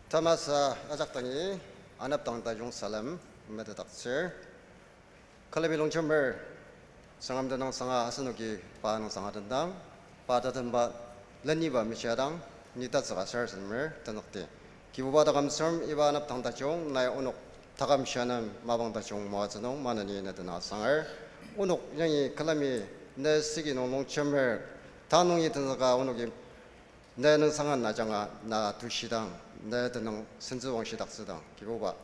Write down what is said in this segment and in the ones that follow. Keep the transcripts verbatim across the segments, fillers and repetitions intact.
Tamasa ajak dangi, anepdang tajung salem metetdaktsür. Külemi longjemer, Tsüngrem tenüngsanga asenoki pa nüngsanga tendang, pa tatemba leniba meshiadang, ni tatsüka sarasademer tenükdi. Kibuba taküm Tsüngrem, iba anepdang tajung nai onok taküm shia nem mapang tajung moatsü nung maneni ne tenüng asanger. Onok yangi külemi ne siki nung longjemer, tanungi tenzüka onoki ne nüngsanga na ajanga na tushidang, ne tenüng sentsüwangshidaktsüdang, Kibuba,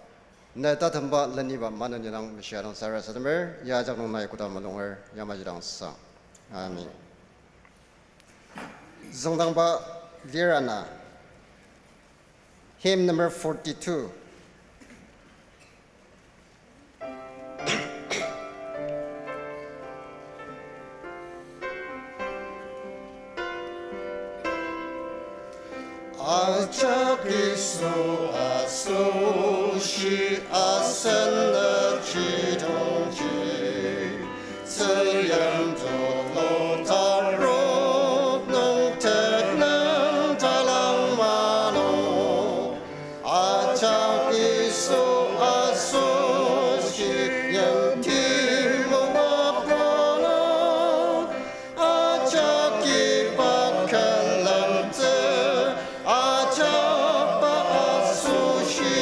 ne tatemba leniba maneni dang meshiadang sarasademer, ya ajak nung nai koda mulunger, yamaji dang sang. Amen. Züngdangba lir ana, hymn number forty-two. Ajak Yisu asoshi asen achidongji, tzüyim tulu tarup nung tenüng talang mano. Ajak Yisu asoshi yimti mungapano. Ajak iba külemtsü, ajak pa asoshi.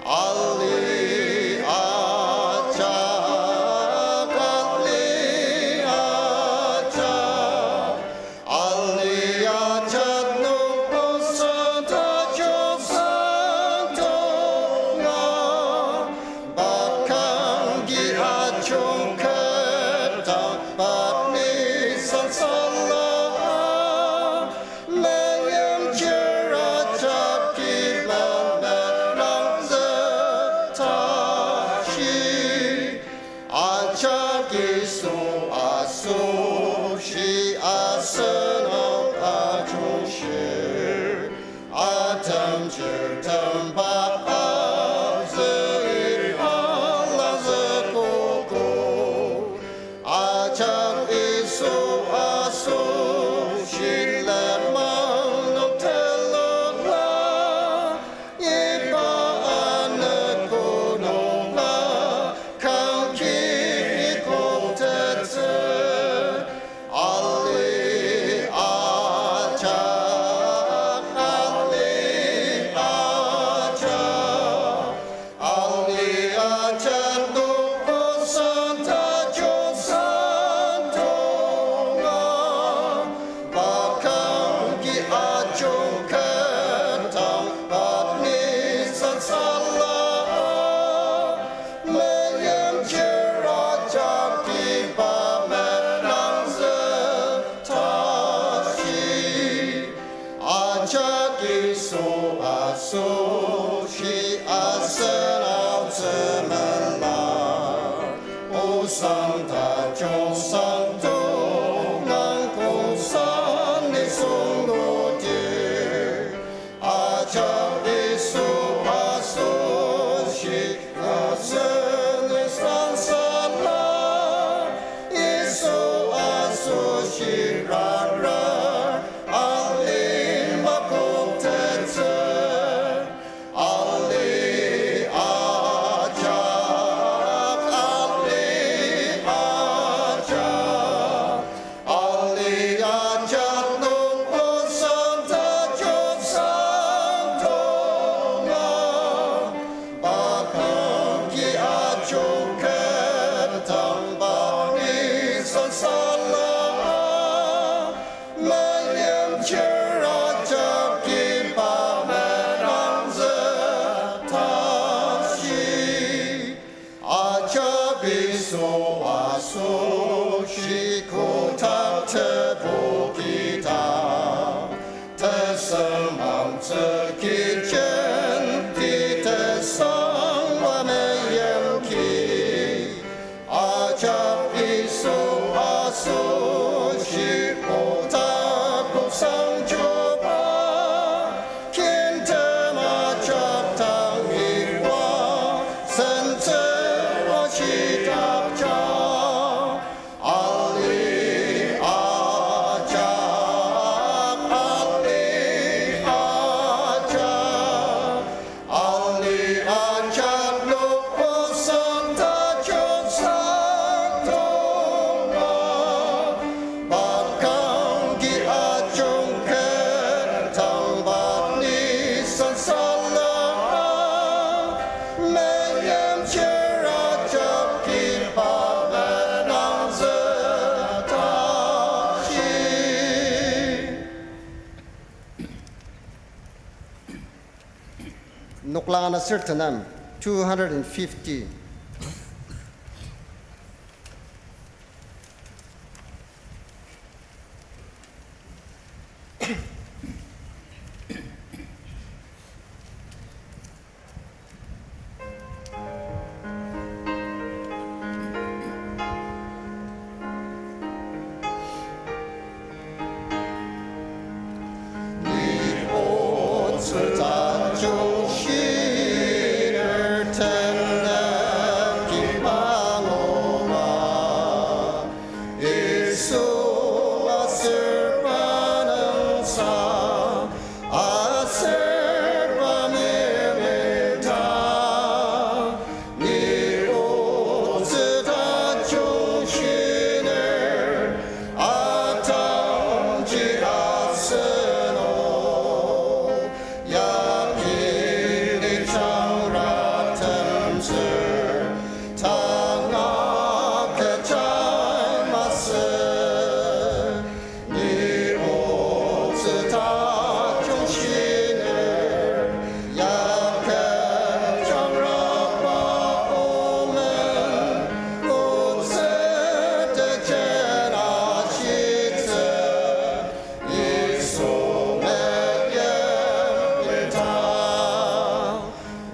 Ali ajak, ali ajak. Ali ajak nung osen tajung sentong a, pa kangki ajung ketdang pa ni sansala. Meimchir ajak iba merangtsü tashi. Ajak Yisu asoshi asenok ajungshir, atemjir temba azü alazü koko. Ajak Yisu asoshi lenmang nung telokla, iba anogo nunga kangki koktettsü. Ali ajak, ali ajak. Ali ajak nung osen tajung sentong a, pa kangki ajung ketdang pa ni sansala. Meimchir ajak iba merangtsü tashi. Ajak Yisu asoshi asen aotsü mela. Osang tajung sentong nang kongsan nisung nudi. Ajak Yisu asoshi asen nisang sala. Yisu asoshi rara, ali makoktettsü. Ali ajak, ali ajak. Ali ajak nung osen tajung sentong a, pa kangki ajung ketdang pa ni sansala. Meimchir ajak iba merangtsü tashi. Ajak Yisu asoshi kotak tebu kidang, tesem amtsü kijen ti tesangwa meimki. Ajak Yisu asoshi kotak koksang joba, kintem ajak tangi wa, sentsüwa shitakja. Ali ajak, ali ajak. Noklang ana ser tenem, two hundred and fifty. Ni otsü tajung shiner tenlep kimbang oba. Yisu aser pa nüngsa, aser pa mimilta, ni otsü tajung shiner, atangji aseno. Yagi ni jangratemtsür, tanga kechi masü. Ni otsü tajung shiner, yaket jangraba omen, otsü tejen ashitsü. Yisu meim intang,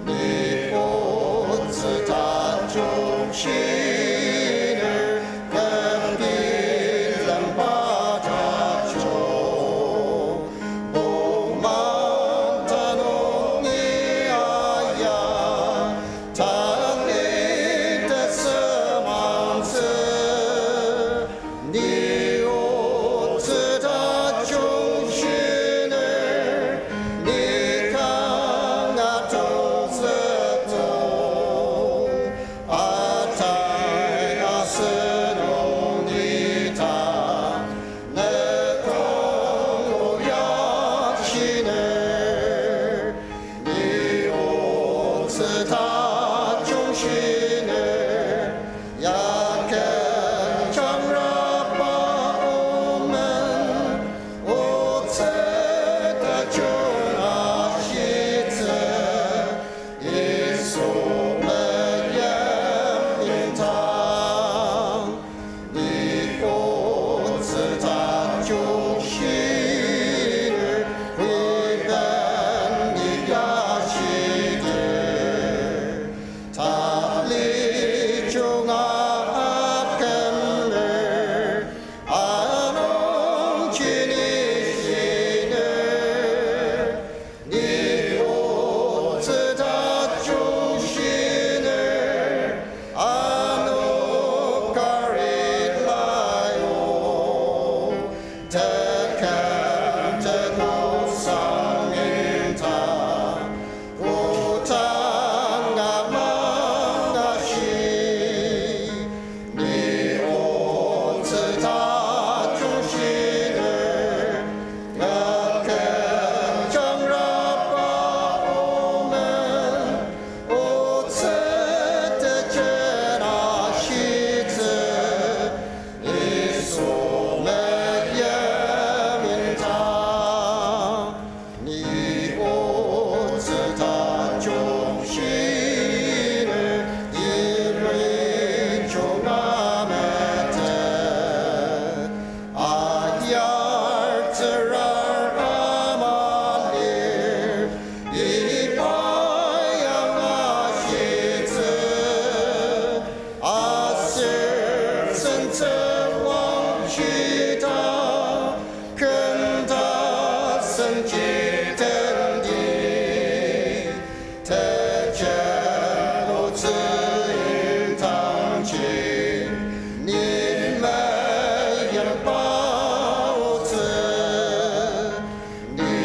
ni otsü tajung shiner, küm bilemba tajung, bokman tanung ni aya, tanü tesümangtsü. Ni otsü tajung shiner, ni kanga tongzüto, atai asenok ni ta, ne kong oya shiner. Ni otsü tajung shiner, yaket jangraba omen, otsü tajung ashitsü, Yisu meim intang. Ni otsü tajung shiner, iben ni yashiter. Tali junga akümner, anungji ni shiner. Ni otsü tajung shiner, ano kari layo, tekem tenok sang intang, kotanga mangashi. Ni otsü tajung shiner, yaket jangraba omen, otsü tejen ashitsü, Yisu meim intang. Ni otsü tajung shiner, irin junga metet. Ayar tsürar ama lir, iba yanga shitsü. Aser sentsü wangshita, kenda senji tendi, tejen otsü intangji, ni meyimba otsü. Ni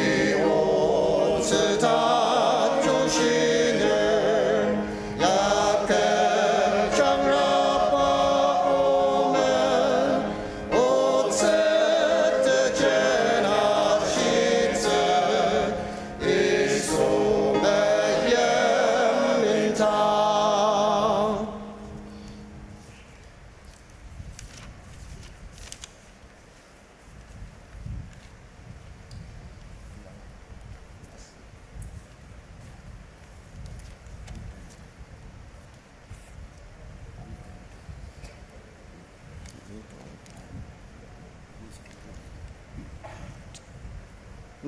otsü tajung shiner, yaket jangraba omen, otsü tejen ashitsü, Yisu meim intang.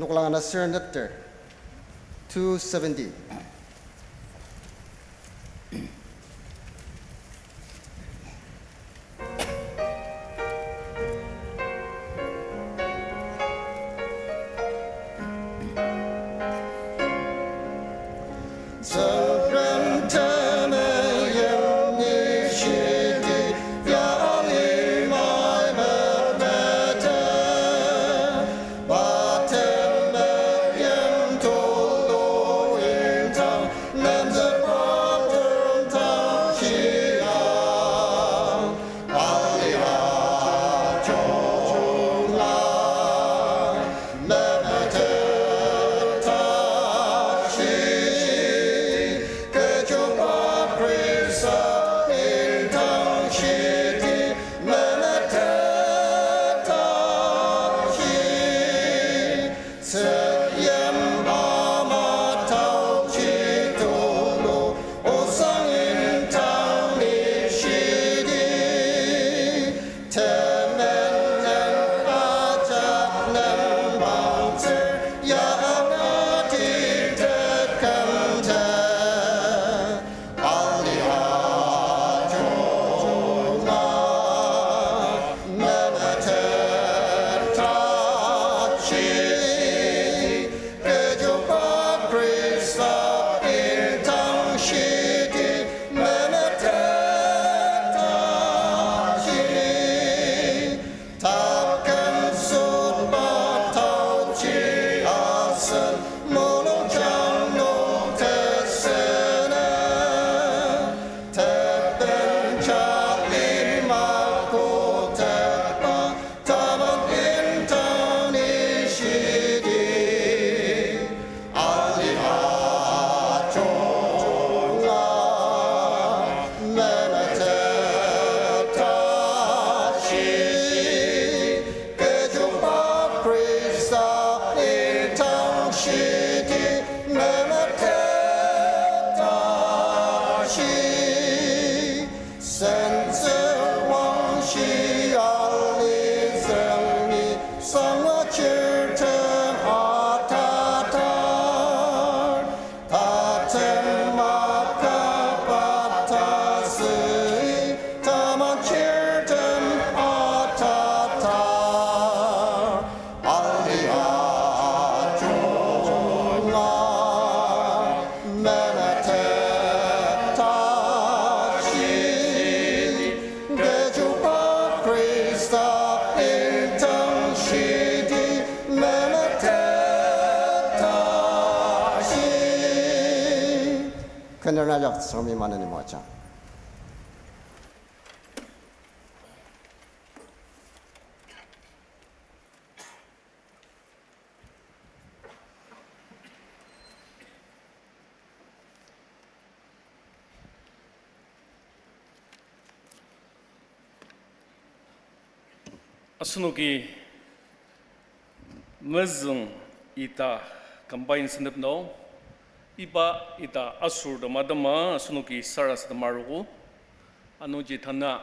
Noklang ana sernepter, two seventy. Kü nung ajak Tsüngremi maneni moajang. Asenoki mezüng ita combine sentep nung, iba ita asürtem atema asenoki sarasadema arogo. Anungji tanü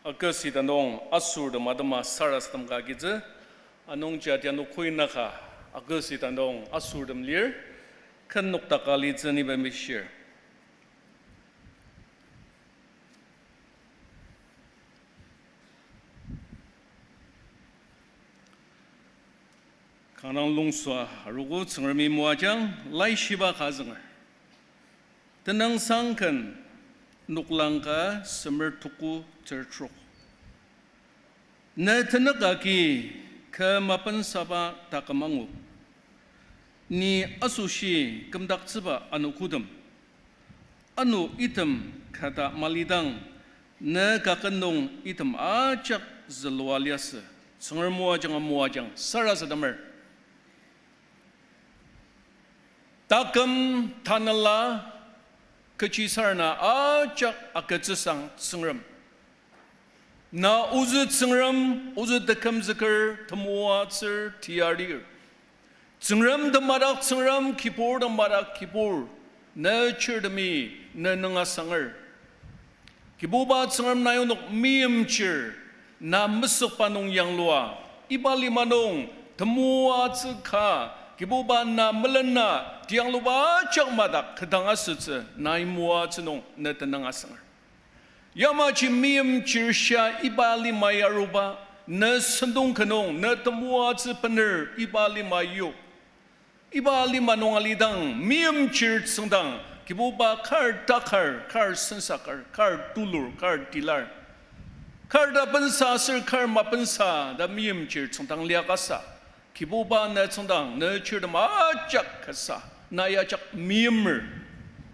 August ita nung asürtem atema sarasadem ka agitsü. Anungji atianu koi naka August ita nung asürtem lir, ken nokdaka litsü ni bamishir. Kanga dang lungsua arogo, Tsüngremi moajang. Laishiba ka azünger. Tenüngsang ken noklang ka semer tuku ter trok. Ne tenük agi kü mapensaba taküm angu. Ni asoshi kümdaktsüba anogotem. Ano item kata malidang, ne kaket nung item ajak zülua liasü. Tsüngrem moajanga moajang sarasademer. Taküm tanela kechisarena ajak agütsüsang Tsüngrem. Na ozü Tsüngrem, ozü tekümzüker, temoatsür, tiarir. Tsüngrem temadak Tsüngrem, Kibur temadak Kibur, ne chirtemi ne nunga sanger. Kibuba Tsüngrem, na onok meimchir, na mesükba nung yanglua, iba lima nung Temoatsü ka, Kibuba na melena, tiangluba ajak madak kü dang asütsü, nai moatsü nung ne tenüng asünger. Yamaji meimchir shia iba lima ya aruba, ne sentong kü nung, ne temoatsü bener iba lima yok. Iba lima nung alidang, meimchir tsüngdang, Kibuba kar takar, kar sensaker, kar tulur, kar tilar. Kar ta bensa aser kar mabensa ta meimchir tsüngdang liakasa. Kibuba ne tsüngdang, ne chirtem ajak kasa, nai ajak meimer.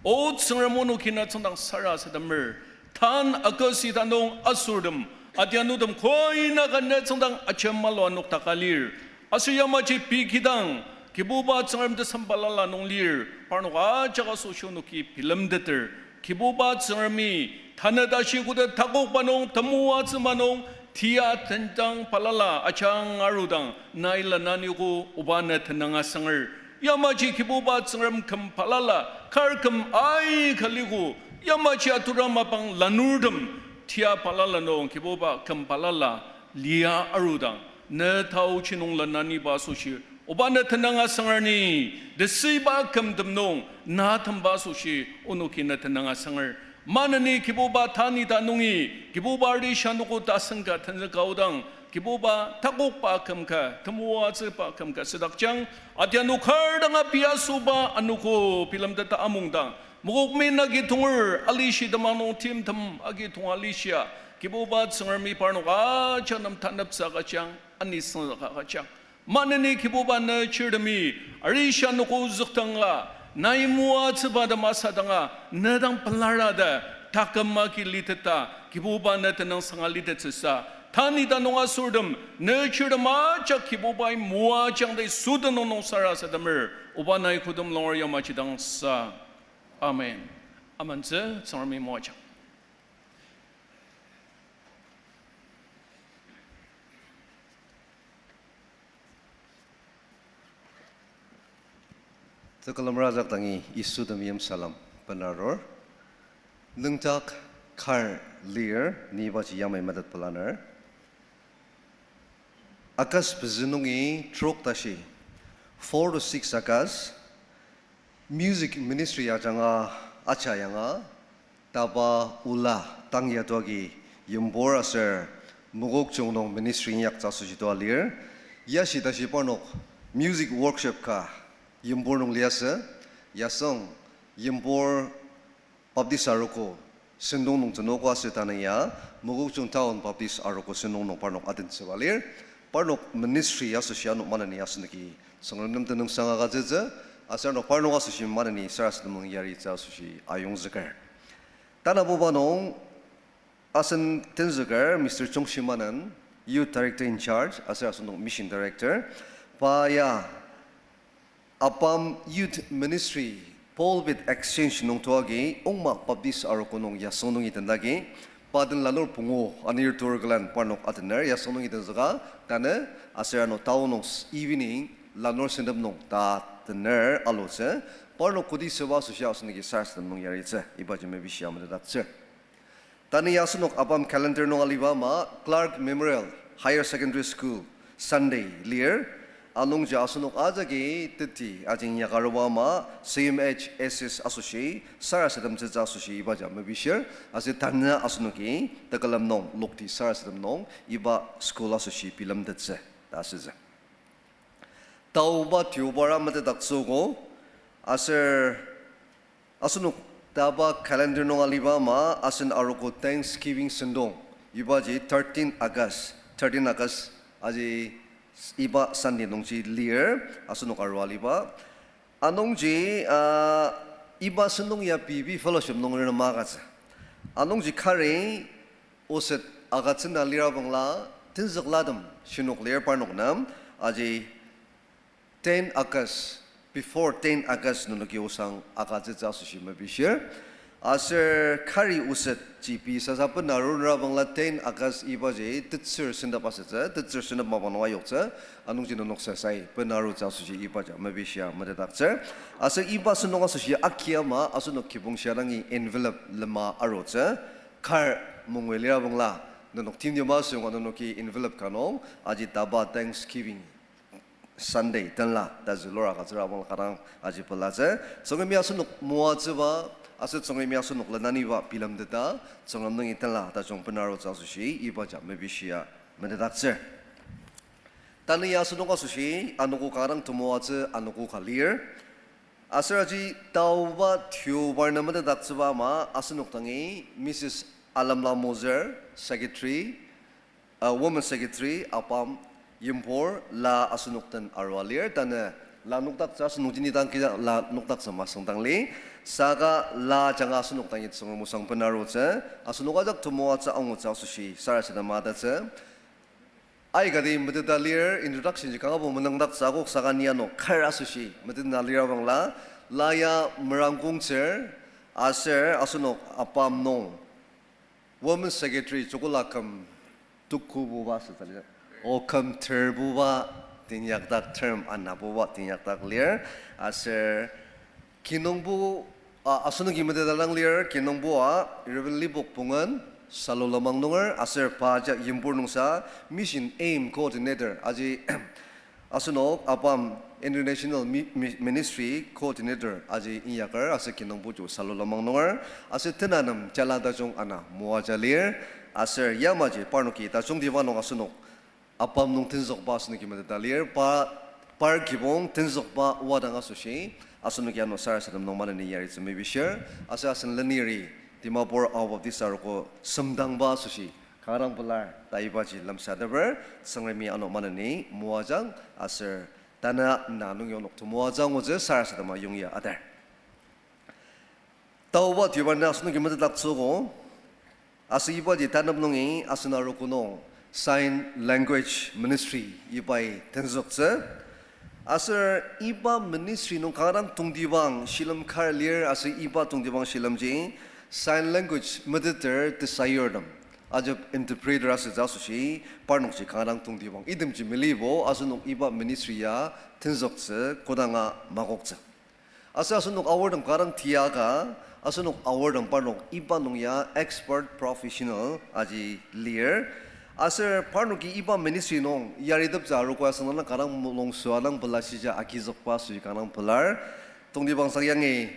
O Tsüngrem onoki na tsüngdang sarasademer. Tan August ita nung asortem, adianutem koina ka ne tsüngdang ajemalua noktaka lir. Aser yamaji pei kidang, Kibuba Tsüngrem tesem balala nung lir, parnok ajak asoshi onoki bilemteter. Kibuba Tsüngremi, tanü tashi koda takokba nung, temoatsüba nung, tia tendang balala ajanga arudang, nai lananiogo oba ne tenüng asünger. Yamaji Kibuba Tsüngrem küm balala, kar küm aika liko, yamaji atura mapang lanurtem, tia balala nung Kibuba küm balala, lia arudang, ne taochi nung lananiba asoshi, oba ne tenüng asünger ni, tesüiba kümtem nung, na temba asoshi, onoki ne tenüng asünger. Maneni Kibuba tani ta nungi, Kibuba rishia noko tasen ka tenzüka aodang, Kibuba takokba küm ka, temoatsüba küm ka südakjang, adianu kar danga pei asüba anogo bilemteta amungdang, mokokmi agi tonger alishi temang nung timtem agi tong alishia, Kibuba Tsüngremi parnok ajak nem taneptsü agüjang, anisüngzük agüjang. Maneni Kibuba ne chirtemi, arishia noko züktanga, nai moatsüba tem asadanga, ne dang pelar ta, taküm agi liteta, Kibuba ne tenüngsanga litettsüsa, tani ta nung asortem, ne chirtem ajak Kibubai moajang ta Yisu tenüng nung sarasademer, oba nai kodem longer yamaji dang sa. Amen. Amentsü, Tsüngremi moajang. Tekülem razak dangi Yisu temeim salem benarur. Nüngdak kar lir, ni ibaji yamai metet pelaner. August pezü nungi trok tashi, four to six August, music ministry ajanga, aja yanga, taba ola tang yatoa agi Yimbur aser Mokokchung nung ministry inyaktsü asoshi toa lir. Yashi tashi parnok music workshop ka Yimbur nung liasü, yasüng Yimbur Baptist arogo sentong nung tsünogo aser tanü ya, Mokokchung Town Baptist arogo sentong nung parnok atentsüba lir. Parnok ministry asoshi ano maneni asenoki Tsüngrem nem tenüngsang agütsütsü, aser ano parnok asoshi maneni sarasadem nung yaritsü asoshi ayongzüker. Tanabuba nung asen tenzüker Mister Chongshi Manen, Youth Director in Charge, aser asenok Mission Director, pa ya ABAM Youth Ministry Pulpit Exchange nung toa agi Ongma Baptist arogo nung yasüng nungi tendagi, pa den lanur pungu anir tur külen parnok atener yasüng nungi tenzüka, tanü aser ano town nung s-, evening lanur sentep nung ta tener alutsü, parnok kodi süba asoshi asenoki sarasadem nung yaritsü, ibaji mepishia metetdaktsür. Tanü ya asenok ABAM calendar nung aliba ama Clark Memorial Higher Secondary School Sunday lir. Anungji asenok ajaki teti ajingyakaruba ama C M H S S asoshi sarasademtsütsü asoshi ibaji mepishir, aser tanü asenoki tekülem nung lokti sarasadem nung iba school asoshi bilemtettsü ta asütsü. Taoba tiobara metetdaktsüogo, aser asenok taba calendar nung aliba ama asen arogo Thanksgiving sentong, ibaji thirteen August, thirteen August aji iba Sunday nungji lir, asenok arua aliba. Anungji, ah, iba sentong ya pei pei fellowship nung renema agütsü. Anungji kari oset agütsüna lira bangla tenzüklatem shinok lir parnok nem, aji ten August, before ten August nenoki osang agütsütsü asoshi mepishir. Aser kari oset ji pei sasa benarunra bangla ten August ibaji tetsür sentep asütsü, tetsür sentep mapang nung ayoktsü, anungji nenok sasai benarutsü asoshi ibaji mepishia metetdaktsür. Aser iba sentong asoshi aki ama asenok kibong shia dangi envelope lema arutsü, kar mongwe lira bangla nenok timtima asüngba nenoki envelope ka nung aji taba Thanksgiving Sunday tenla ta zülur agütsüra amang kanga aji pelatsü. Tsüngremi asenok moatsüba, aser Tsüngremi asenok lenaniba bilemteta, Tsüngrem nungi tenla tajung benarutsü asoshi, ibaji mepishia metetdaktsür. Tanü ya asenok asoshi, anogo kanga temoatsü anogo ka lir. Aser aji taoba tiobar na metetdaktsüba ama asenok dangi Missus Alamla Moser, Secretary, uh, Women Secretary, ABAM, Yimbur, la asenok den arua lir, tanü la nokdaktsü asenok jini dang kija la nokdaktsü masüngdang li, saka la ajanga asenok dangi Tsüngrem osang benarutsü, asenok ajak temoatsü angutsü asoshi sarasadema tatsü. Aikati meteta lir, introduction ji kangabo menüngdaktsü akok saka ni ano kar asoshi meteta lir abangla, la ya merangkongtsür, aser asenok ABAM nung Women Secretary joko la küm tukububa asütsü lir. O küm terbuba teinyakdak term anabuba teinyakdak lir. Aser kinungbo, a, asenoki meteta dang lir, kinungbo a, Reverend Libok Pungen, Salu lenmang nunger, aser pa ajak Yimbur nungsa, Mission Aim Coordinator, aji asenok ABAM International Mi-, Mi-, Ministry Coordinator aji inyaker, aser kinungbo joko Salu lenmang nunger, aser tenanem jala tajung ana moaja lir, aser yamaji parnoki tajungtiba nung asenok ABAM nung tenzükba asenoki meteta lir, pa, par kibong tenzükba wadang asoshi, asenoki ano sarasadem nung maneni yaritsü mepishir, aser asen leniri, Dimapur Ao Baptist arogo semdangba asoshi, kanga pelar, ta ibaji lemsateper, Tsüngremi ano maneni moajang, aser tanü na nung yonok temoajang otsü sarasadema yongya atar. Taoba tiobar na asenoki metetdaktsüogo, aser ibaji tanep nungi asen arogo nung Sign Language Ministry ibai tenzüktsü. Aser iba ministry nung kanga tongtibang shilem kar lir aser iba tongtibang shilemji sign language meteter tesayurtem, ajak interpreter asütsü asoshi parnokji kanga tongtibang. Itemji melibo asenok iba ministry ya tenzüktsü kodanga makoktsü. Aser asenok aortem kanga tiaka, asenok aortem parnok iba nung ya expert professional aji lir. Aser parnoki iba ministry nung yariteptsü arogo asenok kanga mulung süa dang pela shija agizükba asoshi kanga pelar. Tongtibang sak yangi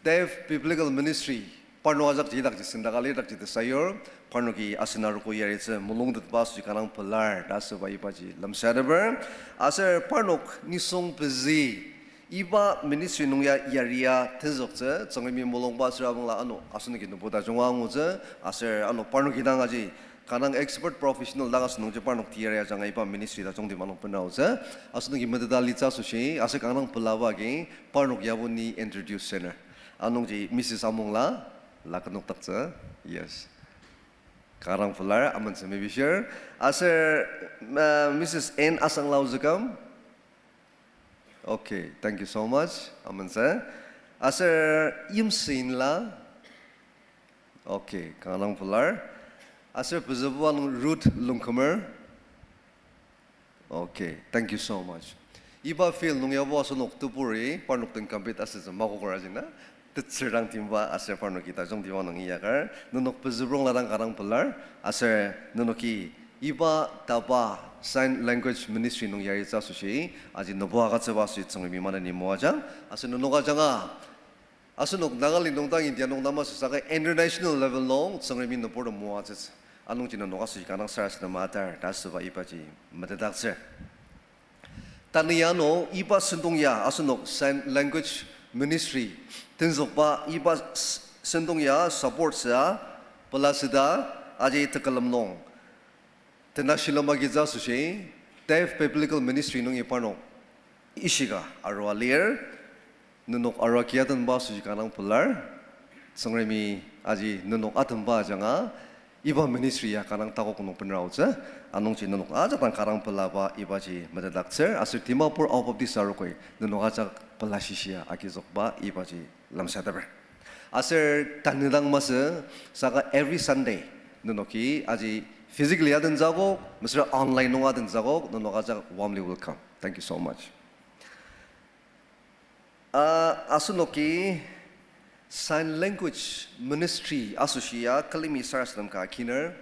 Deaf Biblical Ministry, parnok ajakji idakji sendaka lidakji tesayur, parnoki asen arogo yaritsü mulungtetba asoshi kanga pelar ta asüba ibaji lemsateper. Aser parnok nisung pezü iba ministry nung ya yaria tenzüktsü, Tsüngremi mulungba aser abangla ano asenoki nübo tajunga angutsü, aser ano parnoki dang aji kanga expert professional dang asenokji parnok teyari ajanga iba ministry tajungtiba nung benarutsü, asenoki meteta litsü asoshi, aser kanga pelaba agi parnok yabo ni introduce sener. Anungji Missus Amongla, la kü nokdaktsü, yes. Kanga pelar, amentsü mepishir. Aser, uh, Missus N Asanglao Zükam. Okay, thank you so much, amentsü. Aser Yimseinla. Okay, kanga pelar. Aser pezübuba nung Ruth Longkümer. Okay, thank you so much. Iba field nung yabo asenok teburi parnok den compete asütsü makoker ajina, tetsür dang timba aser parnoki tajungtiba nung inyakar, nenok pezübrongla dang kanga pelar, aser nenoki iba taba sign language ministry nung yaritsü asoshi, aji nübo agütsüba asoshi Tsüngremi maneni moajang, aser nenok ajanga asenok Nagaland nung dang India nung dang masü saka international level nung Tsüngremi nüburtem moatsütsü. Anungji nenok asoshi kanga sarasadema atar ta asüba ibaji metetdaktsür. Tanü ya nung iba sentong ya asenok sign language ministry tenzükba iba s-, sentong ya support sa pelasüda aji tekülem nung tenashilem agitsü asoshi Deaf Biblical Ministry nungi parnok ishika arua lir, nenok arua kiatenba asoshi kanga pelar, Tsüngremi aji nenok atenba ajanga, iba ministry ya kanga takok nung benraotsü, anungji nenok ajak dang kanga pelaba ibaji metetdaktsür, aser Dimapur Ao Baptist arogoi nenok ajak pela shishia agizükba ibaji lemsateper. Aser tanü dang masü, saka every Sunday, nenoki aji physically atentsü akok, mesüra online nung atentsü akok, nenok ajak warmly welcome. Thank you so much. Ah, asenoki sign language ministry asoshi ya külemi sarasadem ka akiner.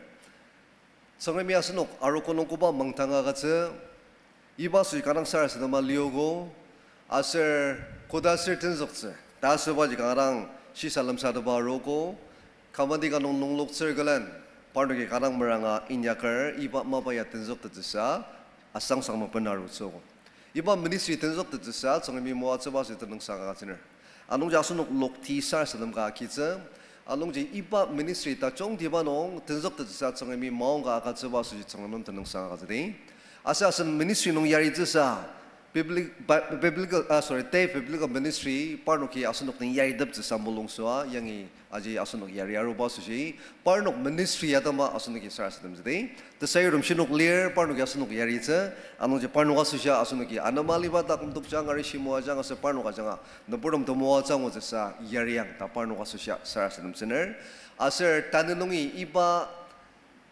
Tsüngremi asenok arogo nung koba mangdang agütsü, Iba asoshi kanga dang sarasadema liogo, aser koda aser tenzüktsü ta asübaji kanga dang shisa lemsatepba arogo, committee ka nung nungloktsür külen, parnoki kanga dang meranga inyaker iba mapa ya tenzüktettsüsa asangsang nung bena arutsüogo. Iba ministry tenzüktettsüsa Tsüngremi moatsüba asoshi tenüngsang agütsüner. Anungji asenok lokti sarasadem ka agitsü, anungji iba ministry tajungtiba nung tenzüktettsüsa Tsüngremi maongka agütsüba asoshi Tsüngrem nem tenüngsang agütsüdi. Aser asen ministry nung yaritsüsa, public, bi-, biblical, ah, sorry, Deaf Biblical Ministry, parnoki asenok den yariteptsüsa mulungsüa, yangi aji asenok yari aruba asoshi, parnok ministry atema asenoki sarasademtsüdi. Tesayurtem shinok lir, parnoki asenok yaritsü, anungji parnok asoshia asenoki anema aliba taküm tokjang, arishi moajang, aser parnok ajanga nüburtem temoatsü angutsüsa yariang ta parnok asoshia sarasademtsüner. Aser tanü nungi iba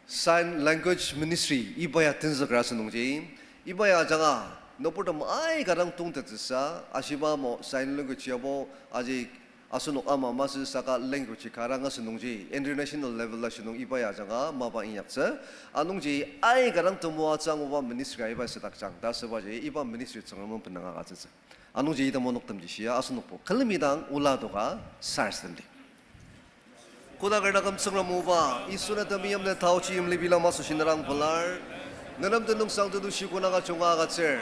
sign language ministry iba ya tenzüker asünungji, iba ya ajanga nüburtem aika dang tongtettsüsa, ashiba mo sign language yabo aji asenok ama masü saka language kanga dang asünungji, international level asünung iba ya ajanga mapa inyaktsü. Anungji aika dang temoatsü anguba ministry ka iba südakjang ta asübaji iba ministry Tsüngrem nem benanga agütsütsü. Anungji ita monoktemji shia asenokbo külemi dang ola doka sarasademdi. Kodaker taküm Tsüngrem oba, Yisu na temeim ne taochi yimli bilem asoshi ne dang pelar. Ne nem tenüngsang tetushi konanga junga agütsür.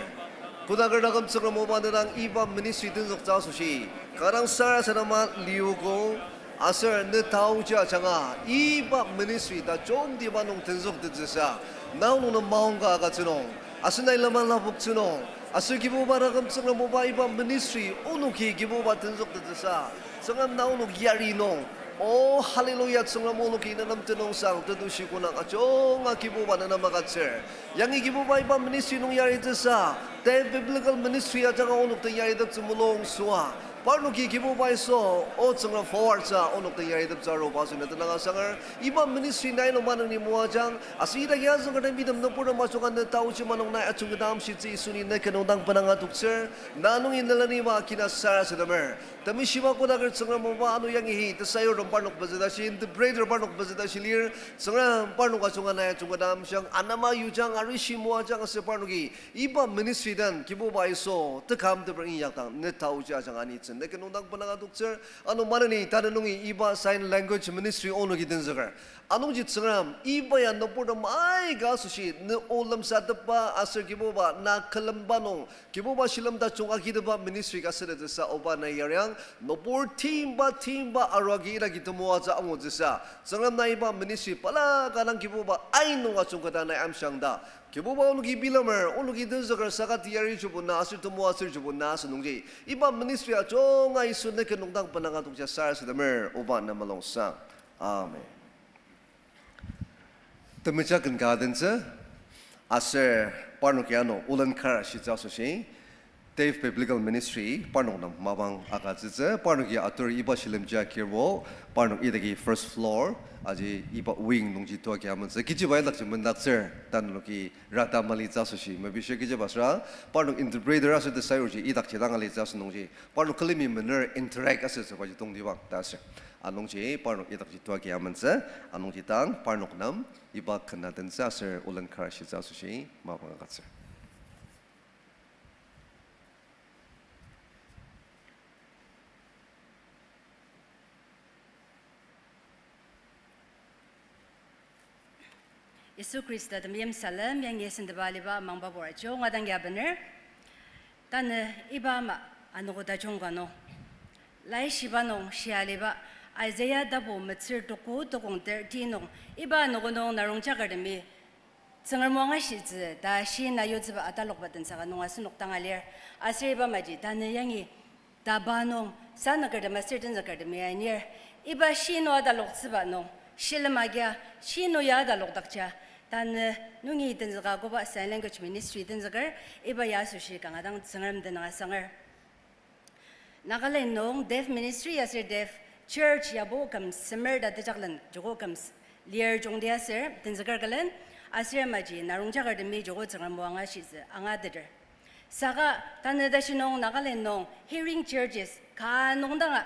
Kodaker taküm Tsüngrem oba, ne dang iba ministry tenzüktsü asoshi kanga dang sarasadema liogo, aser ne taochi ajanga iba ministry tajungtiba nung tenzüktettsüsa, nao nung nem maongka agütsü nung, aser nai lema lapoktsü nung, aser Kibuba taküm Tsüngrem oba iba ministry onoki Kibuba tenzüktettsüsa, Tsüngrem na onok yari nung, o hallelujah, Tsüngrem onoki ne nem tenüngsang tetushi konanga junga Kibuba ne nem agütsür. Yangi Kibuba iba ministry nung yaritsüsa, Deaf Biblical Ministry ajanga onok den yariteptsü mulungsüa, parnoki Kibuba Yisu, o Tsüngrem forward sa onok den yariteptsü aruba asoshi ne tenüngsang asanger. Iba ministry nai nung maneni moajang, aser idaki azünger den midem nüburtem ajunga ne taochi manung nai ajungketa amshitsü Yisu ni ne ken nung dang benanga toktsür. Na nungi ne laniba kina sarasademer. Temeshi ba kodaker Tsüngrem oba, ano yangi hi tesayurtem parnok pezü tashi, interpreter parnok pezü tashi lir, Tsüngrem parnok ajunga nai ajungketa amshiang, anema yujang, arishi moajang aser parnoki iba ministry den Kibuba Yisu tekam teper inyakdang ne taochi ajanga anitsü ne ken nung dang benanga toktsür. Ano maneni tanü nungi iba sign language ministry onoki tenzüker. Anungji Tsüngrem iba ya nüburtem aika asoshi ne o lemsatepba aser Kibuba na külemba nung Kibuba shilem tajung agitepba ministry ka sütettsüsa oba nai yariang, nübur timba timba arua agi idaki temoatsü angutsüsa, Tsüngrem nai iba ministry balaka dang Kibuba ain nung ajungketa nai amshiang ta, Kibuba onoki bilemer, onoki tenzüker saka teyari jubuna aser temoatsür jubuna asünungji, iba ministry ajunga Yisu ne ken nung dang benanga tokja sarasademer, oba na mulungsang. Amen. Temeja ken ka adentsü, aser parnoki ano olen kar ashitsü asoshi, Deaf Biblical Ministry parnok nem mapang agütsütsü, parnoki atur iba shilemji akirbo, parnok idaki first floor, aji iba wing nungji tua ki amentsü, kechiba idakji mendaktsür, tanünoki rata malitsü asoshi, mepishir kechiba süra, parnok interpreter aser tesayurji idakji dang alitsü asünungji, parnok külemi mener interact asütsübaji tongtibang ta aser. Anungji parnok idakji tua ki amentsü, anungji dang parnok nem iba ken adentsü aser olen kar ashitsü asoshi mapang agütsür. Yisu Khrista temeim salem yangi sentepa aliba amangba pur ajunga dang ya bener. Tanü iba ama anogo tajung ka nung, laishiba nung shia aliba Isaiah tapu metsür tuku tukong thirty nung iba anogo nung narongjakertemi Tsüngrem o angashitsü ta shina yutsüba atalokba tensaka nung asenok tanga lir. Aser iba maji tanü yangi taba nung sanükertem aser tenzükertemi ainir. Iba shinu ataloktsüba nung shilem agia shinu ya atalokdakja, tanü nungi tenzüka koba sign language ministry tenzüker, iba ya asoshi kanga dang Tsüngrem tenüng asanger. Nagaland nung deaf ministry aser deaf church yabo küm semer ta tejaklen joko küm s-, lir jungdi aser tenzüker külen, aser maji narongjakertemi joko Tsüngrem o angashitsü angateter. Saka tanü tashi nung Nagaland nung hearing churches ka nung danga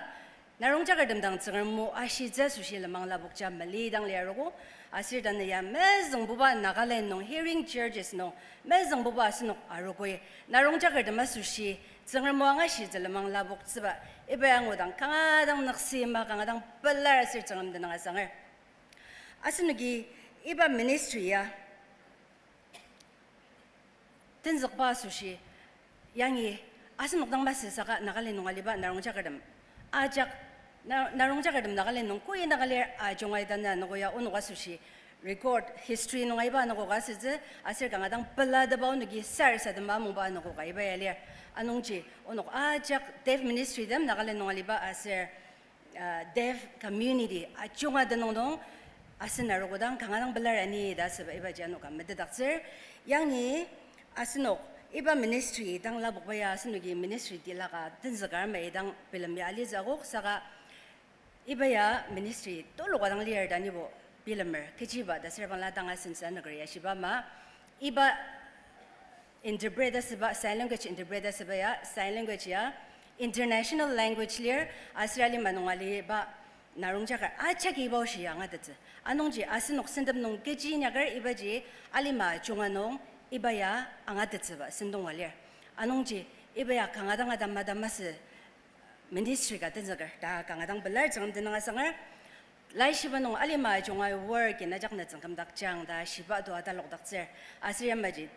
Narongjakertem dang Tsüngrem o ashitsü asoshi lenmang lapokja mali dang liarogo, aser tanü ya mezüngbuba Nagaland nung hearing churches nung mezüngbuba asenok arogoi, narongjakertem asoshi Tsüngrem o angashitsü lenmang lapoktsüba, iba ya ngudang kanga dang nüksema, kanga dang pelar aser Tsüngrem tenüng asanger. Asenoki iba ministry ya tenzükba asoshi, yangi asenok dang masü saka Nagaland nung aliba narongjakertem ajak, na-, narongjakertem Nagaland nung koi naka lir ajunga ita na anogo ya onok asoshi record history nung aiba anogo ka asütsü, aser kanga dang pelateba onoki sarasadema amungba anogo ka iba ya lir. Anungji onok ajak deaf ministry tem Nagaland nung aliba aser uh, deaf community ajunga tenüng nung asen arogo dang kanga dang pelar ani ta asüba ibaji ano ka metetdaktsür. Yangi asenok iba ministry dang lapokba ya asenoki ministry tilaka tenzüker ama idang bilem ya alitsü akok saka iba ya ministry tuluka dang lir ta nibo bilemer kechiba ta asür bangla tanga sensa nüker ya shiba ama iba interpret asüba, sign language interpret asüba ya, sign language ya international language lir, aser alima nung aliba narongjaker ajaki iba oshi ya angatettsü. Anungji asenok sentep nung kechi inyaker ibaji alima junga nung iba ya angatettsüba sentong ka lir. Anungji iba ya kanga dang atama ta masü ministry ka tenzüker ta kanga dang pelar Tsüngrem tenüng asanger. Laishiba nung alima junga work in ajak nütsüng kümdakjang ta shiba to atalokdaktsür. Aser yamaji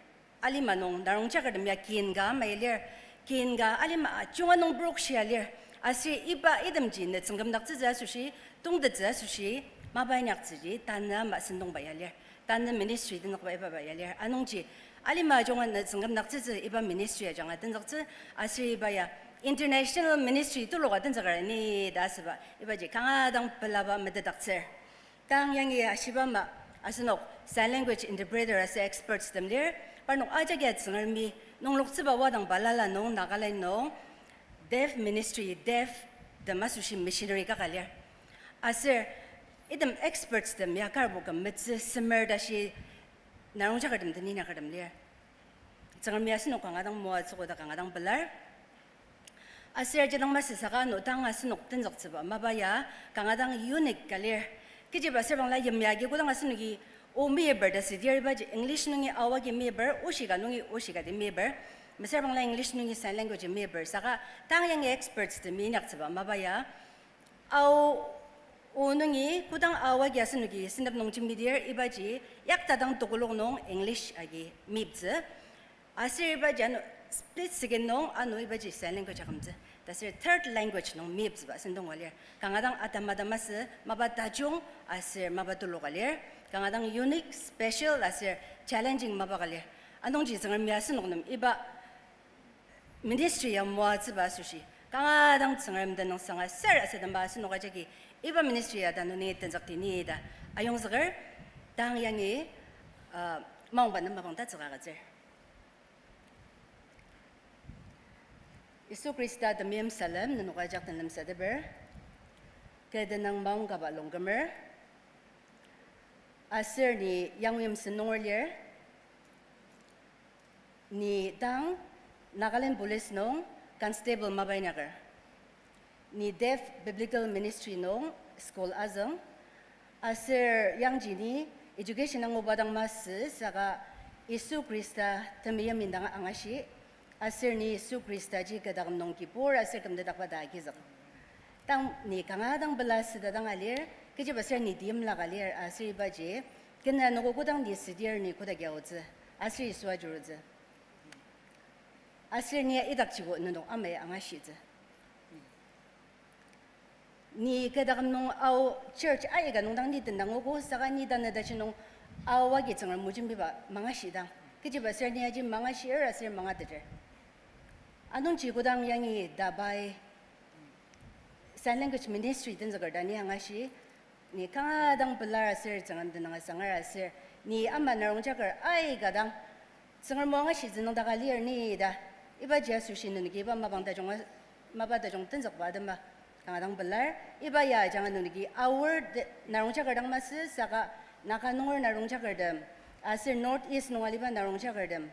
alima nung narongjakertem ya kin ka ama lir, kin ka alima junga nung brok shia lir. Aser iba itemji nütsüng kümdaktsütsü asoshi, tongtettsü asoshi, mapa inyaktsüji tanü ama sentongba ya lir. Tanü ministry tenzükba ibaba ya lir. Anungji alima junga nütsüng kümdaktsütsü iba ministry ajanga tenzüktsü, aser iba ya international ministry tuluka tenzüker ni ta asüba ibaji kanga dang pelaba metetdaktsür. Tang yangi ashiba ama asenok sign language interpreter aser experts tem lir, parnok ajak ya Tsüngremi nungloktsüba wadang balala nung Nagaland nung deaf ministry, deaf tem asoshi missionary kaka lir. Aser item experts tem ya karbo kümetsü semer tashi narongjakertem teni inyakertem lir. Tsüngremi asenok kanga dang moatsüogo ta kanga dang pelar. Aser ajidang masü saka ano tang asenok tenzüktsüba mapa ya kanga dang unique ka lir. Kechiba asür bangla yimya agi kodang asenoki o meyiper ta südir ibaji English nungi ao agi meyiper, oshi ka nungi oshi ka ti meyiper. Mesüra bangla English nungi sign language meyiper saka tang yangi experts temi inyaktsüba mapa ya ao o nungi kodang ao agi asenoki sentep nung jembidir ibaji yakta dang tokolok nung English agi meyiptsü. Aser ibaji ano split second nung ano ibaji sign language akümtsü. Taser third language nung meyiptsüba sentong ka lir. Kanga dang atama ta masü mapa tajung aser mapa tulu ka lir. Kanga dang unique, special aser challenging mapa ka lir. Anungji Tsüngremi asenok nem iba ministry ya moatsüba asoshi kanga dang Tsüngrem tenüng sanga sarasadema asenok ajaki iba ministry ya tanü ni tenzükti ni ta ayongzüker. Tang yangi, uh, maongba nem mapang tatsüka agütsür. Yisu Khrista temeim salem nenok ajak den lemsateper. Kü tenüng maongkaba longkümer. Aser ni Yangluimsen nunger lir. Ni tang Nagaland Police nung constable mapa inyaker. Ni Deaf Biblical Ministry nung school azüng. Aser yangji ni education anguba dang masü saka Yisu Khrista temeim indang angashi. Aser ni Yisu Khristaji kü taküm nung kibur aser kümtetdakba ta agizük. Tang ni kanga dang pela süta dang alir, kechiba aser ni timla ka lir, aser ibaji, kena noko kodang ni südir ni kodak aotsü, aser Yisu ajurutsü. Aser ni idakjibo nenok amai angashitsü. Ni kü taküm nung ao church aika nung dang ni tendangogo saka ni tanü tashi nung ao agi Tsüngrem o jembiba mangashidang. Kechiba aser ni aji mangashir aser mangateter. Anungji kodang yangi dabai sign language ministry tenzüker ta ni angashi, ni kanga dang pelar aser Tsüngrem tenüng asanger aser, ni ama narongjaker aika dang Tsüngrem o angashitsü nüngdaka lir ni ta. Ibaji asoshi nenoki iba mapang tajung, mapa tajung tenzükba atema kanga dang pelar. Iba ya ajanga nenoki aor de-, narongjaker dang masü saka Naga nunger narongjakertem, aser North East nung aliba narongjakertem,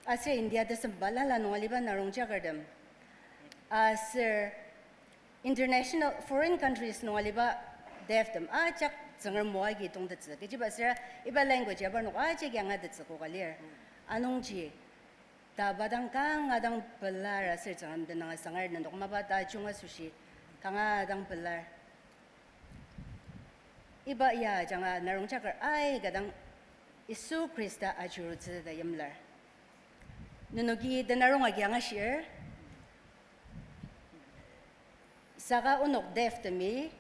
aser India tesem balala nung aliba narongjakertem, aser international, foreign countries nung aliba deaf tem ajak Tsüngrem o agi tongtettsü. Kechiba sür iba language ya parnok ajak angatettsü koka lir. Anungji, ta pa dang kanga dang pelar aser Tsüngrem tenüng asangar nenok mapa tajung asoshi kanga dang pelar. Iba ya ajanga narongjaker aika dang Yisu Khrista ajurutsü ta yimlar. Nenoki tenarong agi angashir, saka onok deaf temi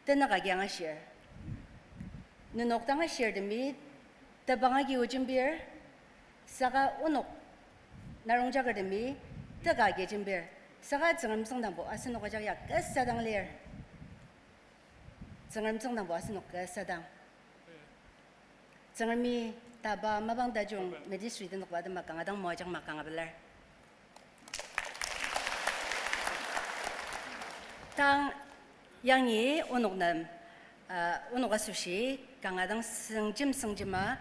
tenük agi angashir. Nenok dang ashirtemi tebang agi o jembir, saka onok narongjakertemi teka agi jembir. Saka Tsüngrem tsüngdangbo asenok ajak ya kasa dang lir. Tsüngrem tsüngdangbo asenok kasa dang. Tsüngremi ta pa mapang tajung ministry tenokba atema kanga dang moajang ma kanga pelar. Tang yangi onok nem, uh, onok asoshi kanga dang sengjim sengjima,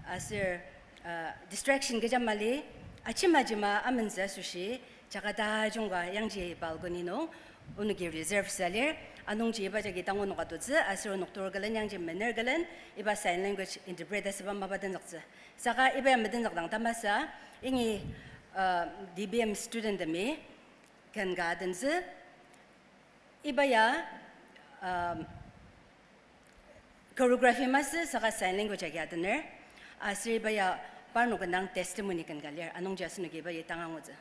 aser, uh, distraction kecha mali, achima ajima amentsü asoshi, jaka tajungba yangji balcony nung onoki reserve sa lir, anungji iba jagi tang onok atutsü, aser onok tur külen yangji mener külen, iba sign language interpret asüba mapa tenzüktsü. Saka iba ya metenzükdang tamasa, ingi, uh, D B M student temi ken ka atentsü, iba ya, um, choreography masü saka sign language agi atener, aser iba ya parnok indang testimony ken ka lir, anungji asenoki iba ya tang angutsü.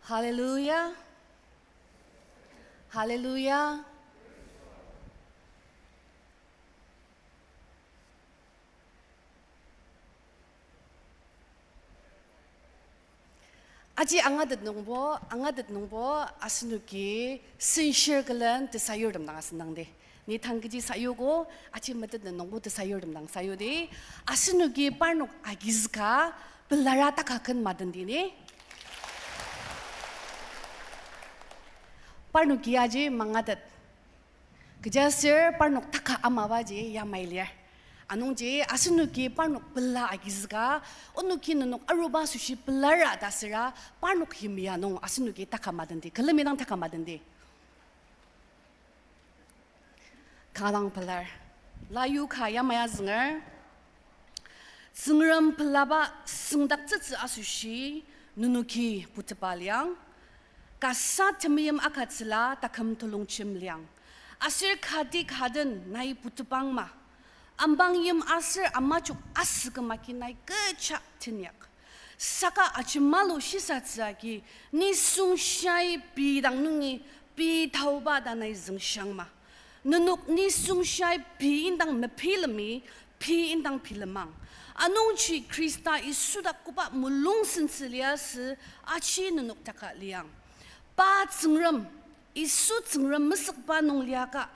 Hallelujah. Hallelujah. Aji angatet nungbo, angatet nungbo, asenoki senshir külen tesayurtem dang asüngdangdi. Ni tang kechi sayuogo, aji metet nungbo tesayurtem dang sayudi. Asenoki parnok agizüka, pelara taka ken madendi ni. Parnoki aji mangatet. Kechiaser parnok taka amabaji yamai lir. Anungji asenoki parnok pela agizüka, onoki nenok aruba asoshi pelara ta süra, parnok yimya nung asenoki taka madendi, külemi dang taka madendi. Kanga dang pelar. Layu ka yamai azünger. Tsüngrem pelaba süngdaktsütsü asoshi nenoki putepa liang. Kasa temeim akatsüla taküm telongjem liang. Aser kati kaden nai putepangma. Ambangyim aser amajok asüküm agi nai kecha tenyak. Saka ajemalu shisatsü agi nisung shai pei dang nungi pei taoba ta nai züngshangma. Nenok nisung shai pei indang mepilemi, pei indang pilemang. Anungji Khrista Yisu dak koba mulung sentsü liasü aji nenok taka liang. Pa Tsüngrem, Yisu Tsüngrem mesükba nung liaka,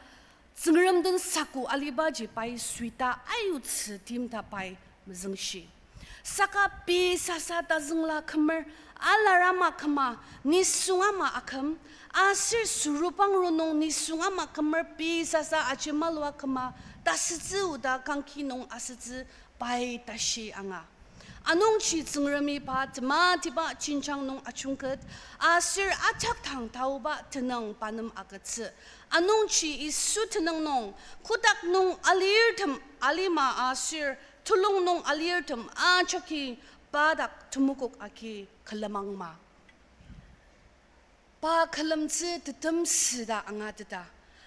Tsüngrem den saku alibaji pai suita ayutsü tim ta pai mezüngshi. Saka pei sasa tazüngla kümer, alar ama küma, nisung ama aküm, aser surupang ronung nisung ama kümer pei sasa ajemalua küma, tasütsü oda kangki nung asütsü pai tashi anga. Anungji Tsüngremi pa tematiba jenjang nung ajungket, aser ajak tang taoba tenüng pa nem agütsü. Anungji Yisu tenüng nung, kotak nung alirtem alima aser tulong nung alirtem ajaki pa dak temokok agi külemangma. Pa külemtsü tetemsü ta angateta.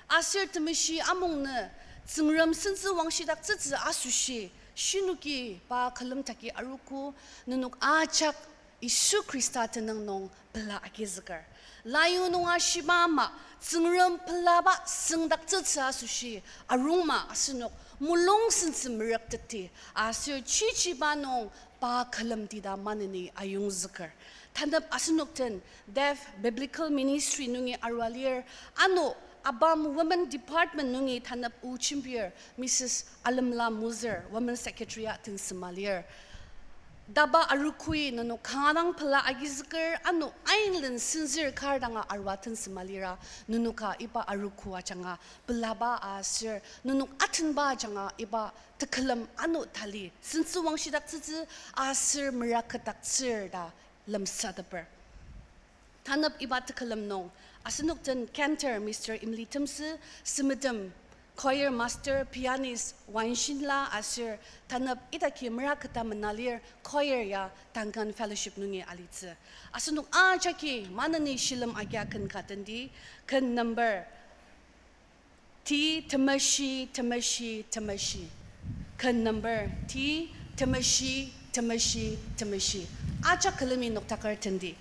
Aser temeshi amungnü Tsüngrem sentsü wangshidaktsütsü asoshi, shinoki pa külemtaki arogo, nenok ajak Yisu Khrista tenüng nung pela agizüker. Layu nunga shiba ama, Tsüngrem pelaba süngdaktsütsü asoshi, arungma asenok mulung sentsü merüktetdi, aser chichiba nung pa külemdi ta maneni ayongzüker. Tanep asenok den Deaf Biblical Ministry nungi arua lir, ano ABAM Women Department nungi tanep o jembir Missus Alemla Moser, Women Secretary-a tensema lir. Taba arogoi nenok kanga dang pela agizüker, ano ainlen senzür kar danga arua tensema lira, nenoka iba arogo ajanga pelaba aser nenok atenba ajanga iba tekülem ano tali sentsü wangshidaktsütsü aser meraketdaktsür ta lemsateper. Tanep iba tekülem nung, asenok den cantor Mister Imli Temsü, semedem choir master, pianist Wanshinla aser tanep idaki meraketa mena lir choir ya Duncan Fellowship nungi alitsü. Asenok ajaki maneni shilem agia ken ka tendi, ken number T temeshi, temeshi, temeshi. Ken number T temeshi, temeshi, temeshi. Ajak külemi noktaker tendi.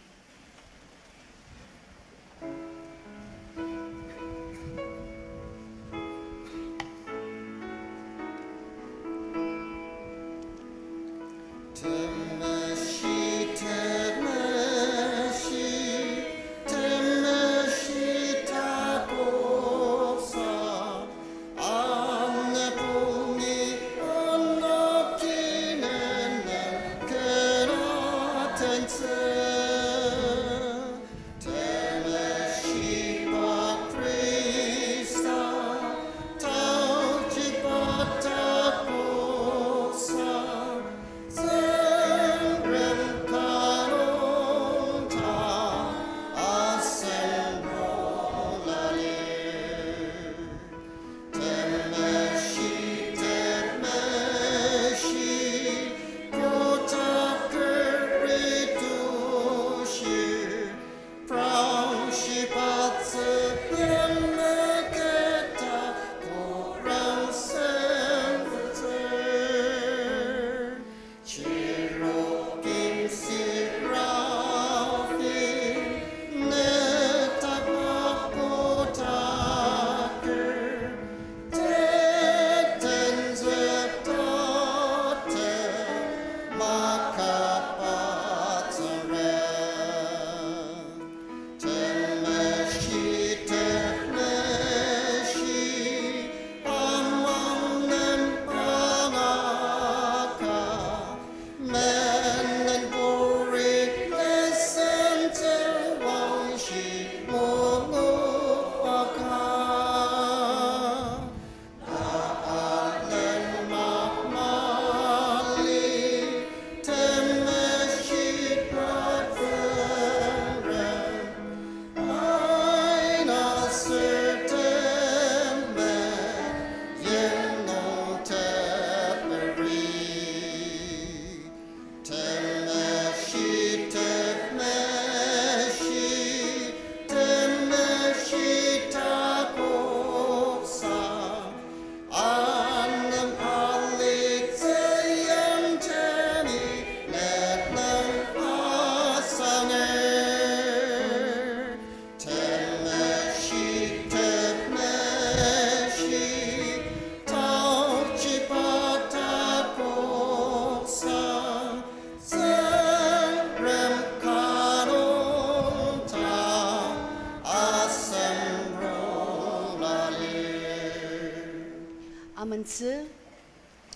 Amentsü,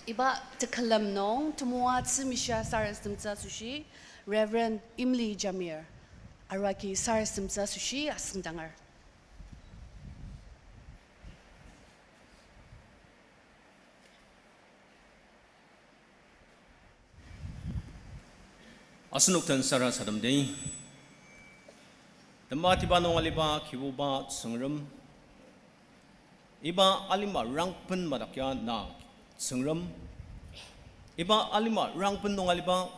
iba tekülem nung temoatsü mishia sarasademtsü asoshi, Reverend Imli Jamir, arua agi sarasademtsü asoshi asüngdanger. Asenok den sarasademdi. Tematiba nung aliba Kibuba Tsüngrem, iba alima rangben madak ya na Tsüngrem, iba alima rangben nung aliba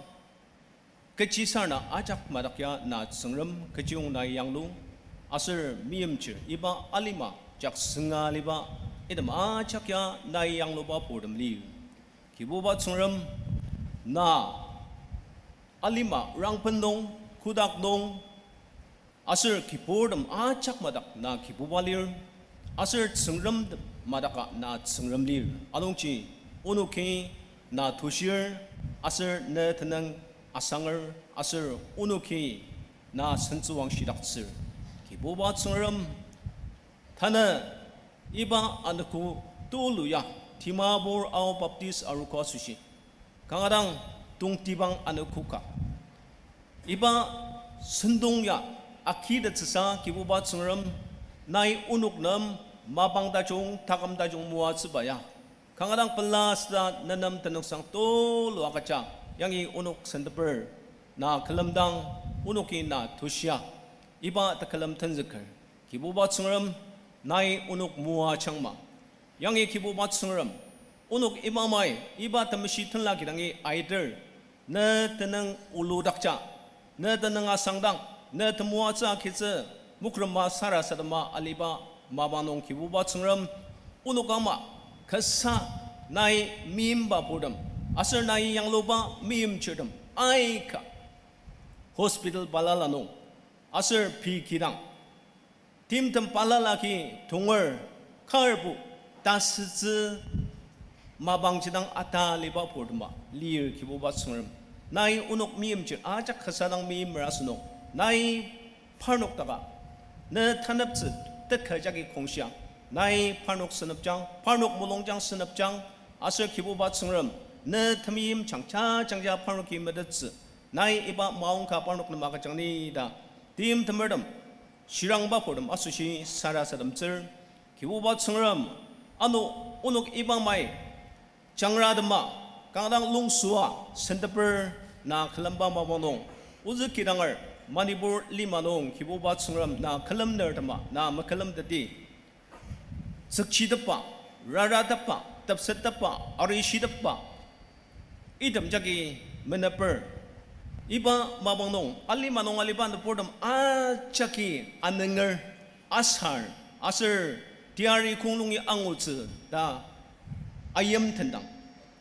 kechisarena ajak madak ya na Tsüngrem, kechiyong nai yanglu, aser meimchir iba alima jaksünga aliba item ajak ya nai yangluba purtem lir. Kibuba Tsüngrem, na alima rangben nung, kotak nung, aser kibur tem ajak madak na Kibuba lir, aser Tsüngrem tem madaka na Tsüngrem lir. Anungji onoki na tushir, aser ne tenüng asanger, aser onoki na sentsüwangshidaktsür. Kibuba Tsüngrem, tanü iba anogo tulu ya, Dimapur Ao Baptist Arogo asoshi, kanga dang tongtibang anogo ka, iba sentong ya agitettsüsa Kibuba Tsüngrem, nai onok nem mapang tajung, taküm tajung moatsüba ya, kanga dang pela süda nenem tenüngsang tulu agüja, yangi onok senteper na külemdang, onoki na tushia, iba tekülem tenzüker. Kibuba Tsüngrem, nai onok moajangma. Yangi Kibuba Tsüngrem, onok iba mai, iba temeshi tenla kidangi aiter, ne tenüng oludakja, ne tenüng asangdang, ne temoatsü agitsü, mokrema sarasadema aliba mapang nung Kibuba Tsüngrem, onok ama kasa nai meimba purtem, aser nai yangluba meimchirtem aika hospital balala nung, aser pei kidang, timtem balala agi tonger, karbo tasütsü mapang jidang ataliba purtema lir Kibuba Tsüngrem. Nai onok meimchir ajak kasa dang meimer asenok, nai parnok daka ne taneptsü teka jagi kongshia, nai parnok senepjang, parnok mulungjang senepjang, aser Kibuba Tsüngrem, ne temeim jangja jangja parnoki metettsü, nai iba maongka parnok nem agüjang ni ta, timtemertem shirangba purtem asoshi sarasademtsür. Kibuba Tsüngrem, ano onok iba mai jangratema, kanga dang lungsüa senteper na külemba mapang nung, ozü kidanger Manipur lima nung Kibuba Tsüngrem na külemner tema na mekülemteti, tsükchitepba, raratepba, tepsettepba, arishitepba, item jagi meneper. Iba mapang nung, alima nung aliba nüburtem ajaki anenger, asar, aser teyari kong nungi angutsü ta ayimtendang,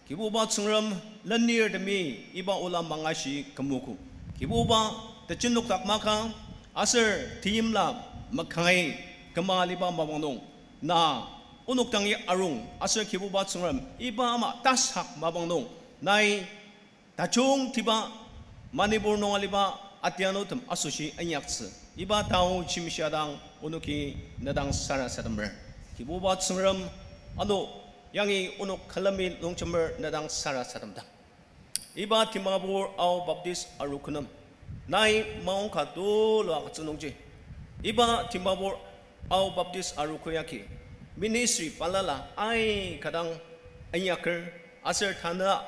Kibuba Tsüngrem, lenirtemi iba ola mangashi kümogo. Kibuba, tejenokdak maka, aser teimla makai küma aliba mapang nung, na onok dangi arung, aser Kibuba Tsüngrem, iba ama tasak mapang nung, nai tajungtiba Manipur nung aliba atianutem asoshi inyaktsü. Iba tao jimishia dang onoki ne dang sarasademer. Kibuba Tsüngrem, ano yangi onok külemi longjemer ne dang sarasademdang, iba Dimapur Ao Baptist Arogo nem nai maongka tulu agütsü nungji, iba Dimapur Ao Baptist Arogo yagi ministry balala aika dang inyaker, aser tanü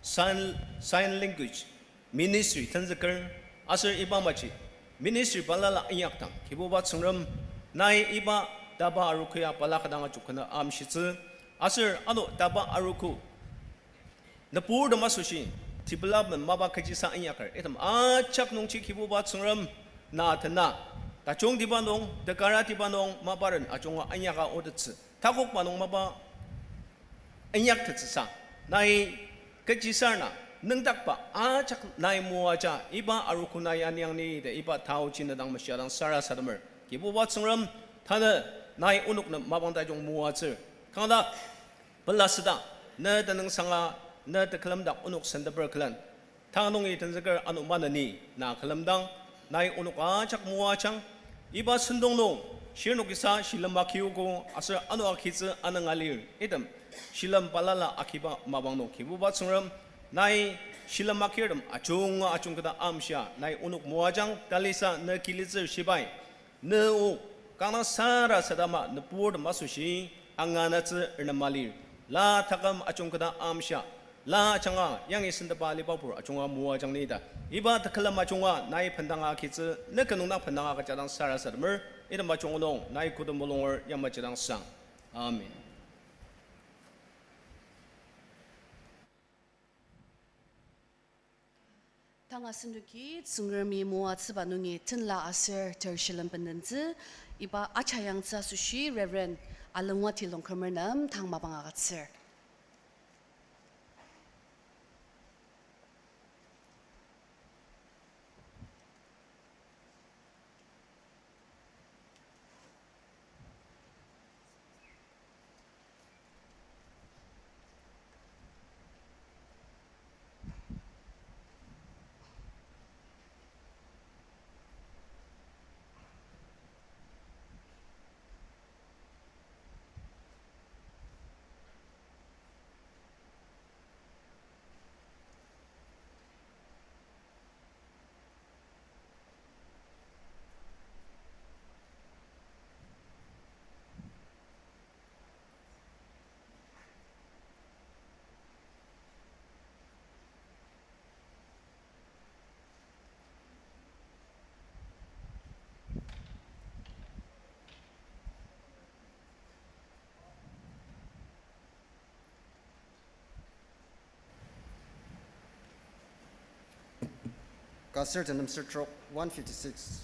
sign, sign language ministry tenzüker, aser iba maji ministry balala inyakdang, Kibuba Tsüngrem, nai iba DABA Arogo ya balaka dang ajok kena amshitsü, aser ano DABA Arogo nüburtem asoshi development mapa kechisa inyaker item ajak nungji, Kibuba Tsüngrem, na tena tajungtiba nung, tekaratiba nung maparen ajunga inyaka otettsü, takokba nung mapa inyaktettsüsa, nai kechisarena nüngdakba ajak nai moaja iba arogo nai aniang ni ta iba taoji ne dang meshia dang sarasademer. Kibuba Tsüngrem, tanü nai onok nem mapang tajung moatsür. Kanga pelasüda, ne tenüngsanga, ne tekülemdak onok senteper külen, tang nungi tenzüker ano maneni na külemdang, nai onok ajak moajang, iba sentong nung Shirnokisa shilem akiogo aser ano akitsü ananga lir, item shilem balala akiba mapang nung Kibuba Tsüngrem, nai shilem akirtem ajunga ajungketa amshia nai onok moajang. Talisa ne kilitsür shibai, ne o kanga sarasadema nüburtem asoshi anganatsü renema lir. La taküm ajungketa amshia, la ajanga yangi sentepa alibabur ajunga moajang ni ta, iba tekülem ajunga nai bendanga kitsü, ne ken nung dang bendanga kajadang sarasademer, item ajunga nung nai kodem mulunger yamaji dang sang. Amen. Tanga senoki Tsüngremi moatsüba nungi tenla aser ter shilem bendentsü, iba acha yangtsü asoshi Reverend Alengwati Longkümer nem tang mapang agütsür. Kasür tenem sür trok, one fifty-six.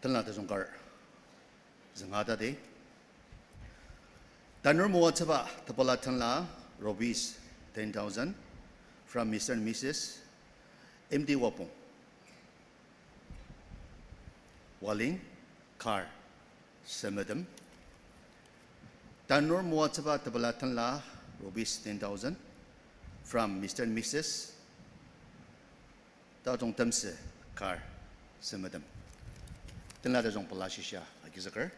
Tenla tajung kar zünga tadi. Tanur moatsüba tepela tenla, rupees ten thousand, from Mister and Missus M D Wapong, Waling, kar semetem. Tanur moatsüba tepela tenla, rupees ten thousand, from Mister and Missus Tatong Temsü, kar semetem. Tenla tajung pela shisa agizüker.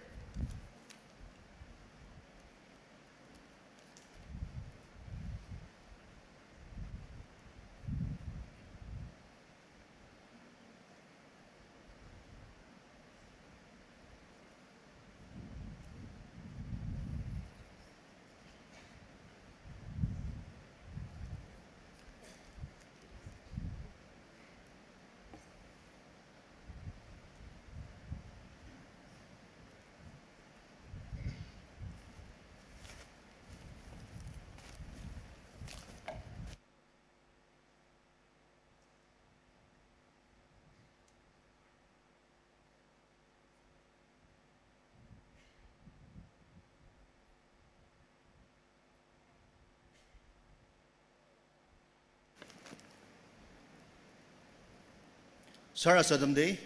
Sarasademdi,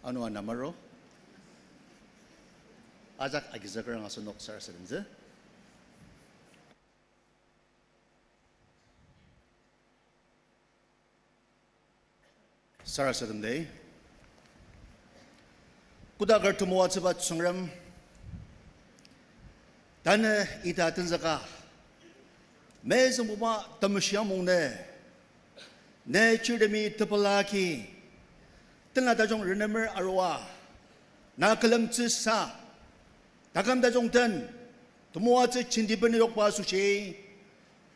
ano anamaru, ajak agizüker asenok sarasademtsü. Sarasademdi. Kodaker temoatsüba Tsüngrem, tanü ita tenzüka, mezüngbuba temeshi amungnü, ne chirtemi tepela agi, tenla tajung renemer arua, na külemtsüsa, taküm tajung den, temoatsü jenti bena yokba asoshi,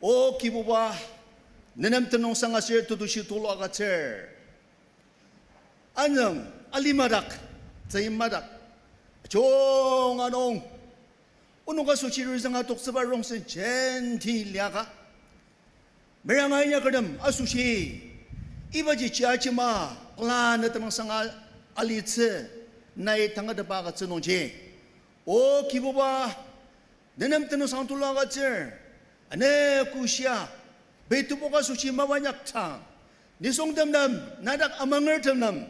O Kibuba, nenem tenüngsang aser tetushi tulu agütsür. Anüng, alima dak, tsüima dak, ajunga nung, onok asoshi rizüng atoktsüba rongsen jenti liaka, meranga inyakertem asoshi, ibaji chiajima plan ne tenüngsanga alitsü, nai tangatetba agütsü nungji, O Kibuba, nenem tenüngsang tulu agütsür, ane kushia, beitupoka asoshi mapa inyaktsü, nisungtem nem, nadak amangertem nem,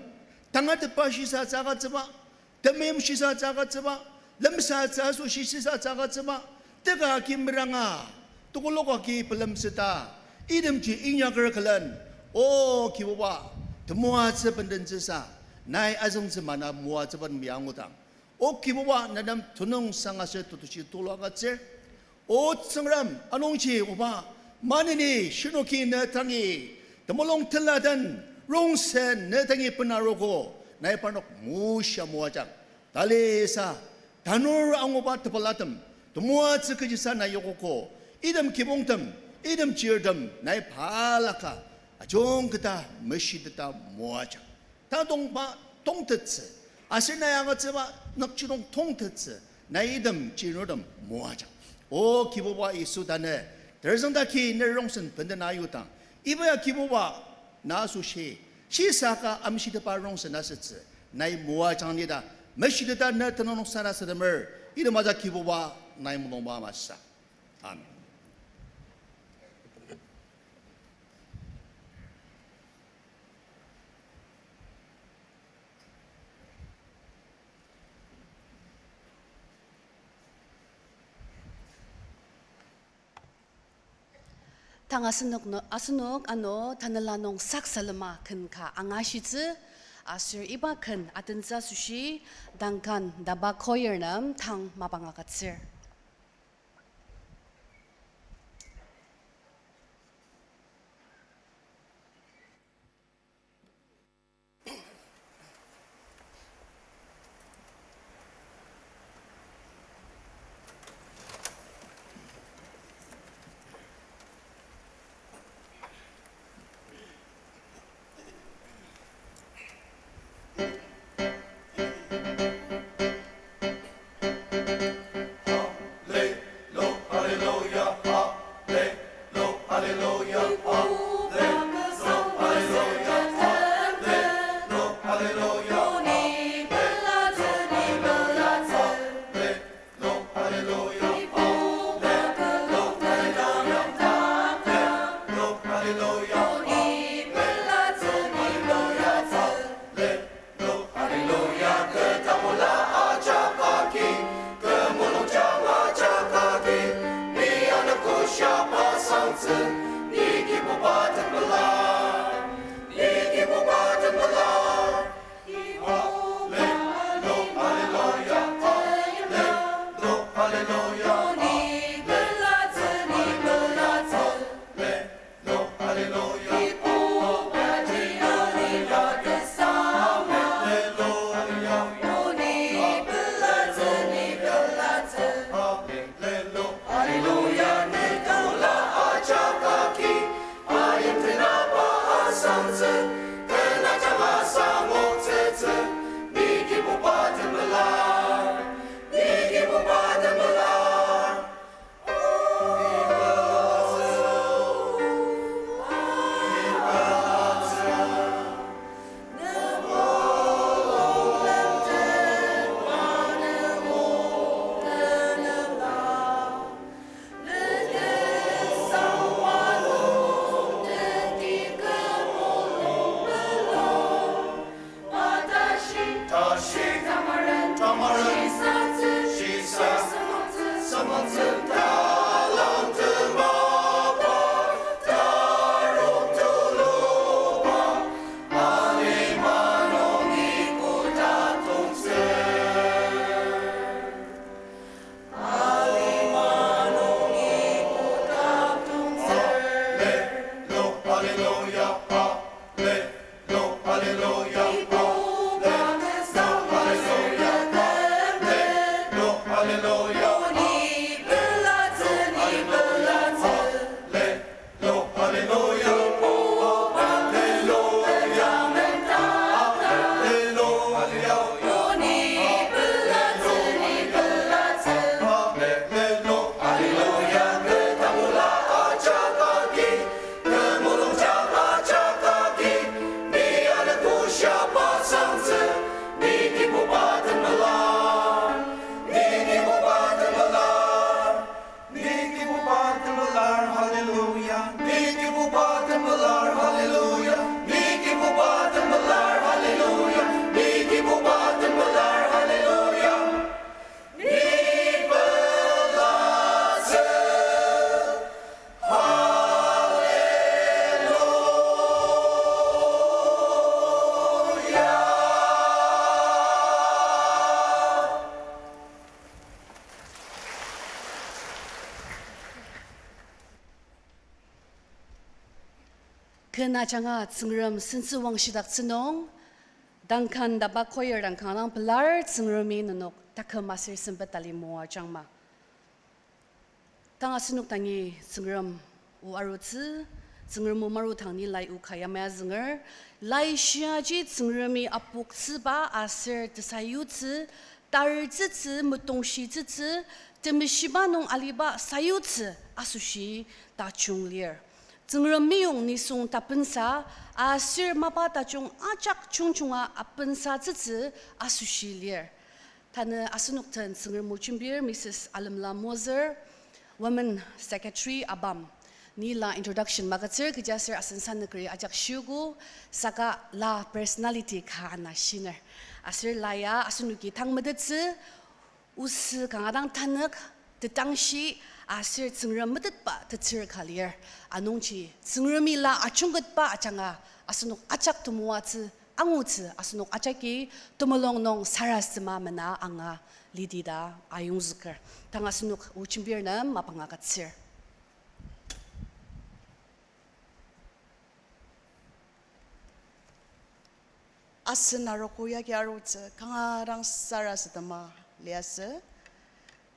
tangatetba shisatsü agütsüba, temeim shisatsü agütsüba, lemsatsü asoshi shisatsü agütsüba, teka agi meranga, tekolak agi pelemseta, itemji inyaker külen, O Kibuba, temoatsü bendentsüsa, nai azüngtsü mana moatsüba nem ya angudang, O Kibuba, nenem tenüngsang aser tetushi tulu agütsür. O Tsüngrem, anungji oba, maneni shinoki ne tangi, temulung tenla den, rongsen ne tangi benarogo, nai parnok moshia moajang. Talisa, tanur anguba tepelatem, temoatsü kechisa nai yokogo, item kibongtem, item chirtem, nai balaka, ajungketa meshiteta moajang. Tatongba tongtettsü, aser nai agütsüba nükjidong tongtettsü, nai item chirtem moajang. O Kibuba Yisu, tanü terzüng daki ne rongsen benden ayudang, iba ya Kibuba na asoshi, shisaka amshitetba rongsen asütsü, nai moajang ni ta, meshiteta ne tenüngsang asemer, item aja Kibuba nai mulungba masü. Amen. Tang asenok no-, asenok ano tanela nung saksalema ken ka angashitsü, aser iba ken atentsü asoshi, Duncan Daba Choir nem tang mapang agütsür. Ni Kibuba temela, ni Kibuba temela. Hallelujah, hallelujah, hallelujah. Hallelujah, netola ajak agi, ayim tenaba asangtsü, kena jang asangoktsütsü, ni Kibuba temela, ni Kibuba temela. Tashi, tamaren, tamaren, shisa, sümongtsü, talangtema, tarok tuluba, alima nungi kotak tongtsü. Alima nungi kotak tongtsü. Hallelujah, hallelujah. Temulung jang ajak agi, ni alekushia pasangtsü, ni Kibuba temela, ni Kibuba temela, ni Kibuba temela, hallelujah, ni Kibuba temela, hallelujah, ni Kibuba temela, hallelujah, ni Kibuba temela, hallelujah. Ni pelatsü, hallelujah. Ken ajanga Tsüngrem sentsü wangshidaktsünung, Duncan Daba Choir dang kanga dang pelar, Tsüngremi nenok taküm aser sempet tali moajangma. Tang asenok dangi Tsüngrem o arutsü, Tsüngrem o maru tang ni lai o ka yamai azünger, laishiaji Tsüngremi apoktsüba aser tesayutsü, tartsütsü, metongshitsütsü, temeshiba nung aliba sayutsü asoshi tajung lir. Tsüngrem meyong nisung tapensa, aser mapa tajung ajak jungjunga apensatsütsü asoshi lir. Tanü asenok den Tsüngrem o jembir Missus Alemla Moser, Women Secretary, ABAM. Ni la introduction magütsür, kechiaser asen sanükeri ajak shiogo, saka la personality ka ana shiner. Aser la ya asenoki tang metettsü, osü kanga dang tanük, tetangshi, aser Tsüngrem metetba tetsür ka lir. Anungji Tsüngremi la ajungketba ajanga asenok ajak temoatsü angutsü asenok ajaki temulung nung sarasadema mena anga lidi ta ayongzüker. Tang asenok o jembir nem mapang agütsür. Asen arogo yagi arutsü kanga dang sarasadema liasü.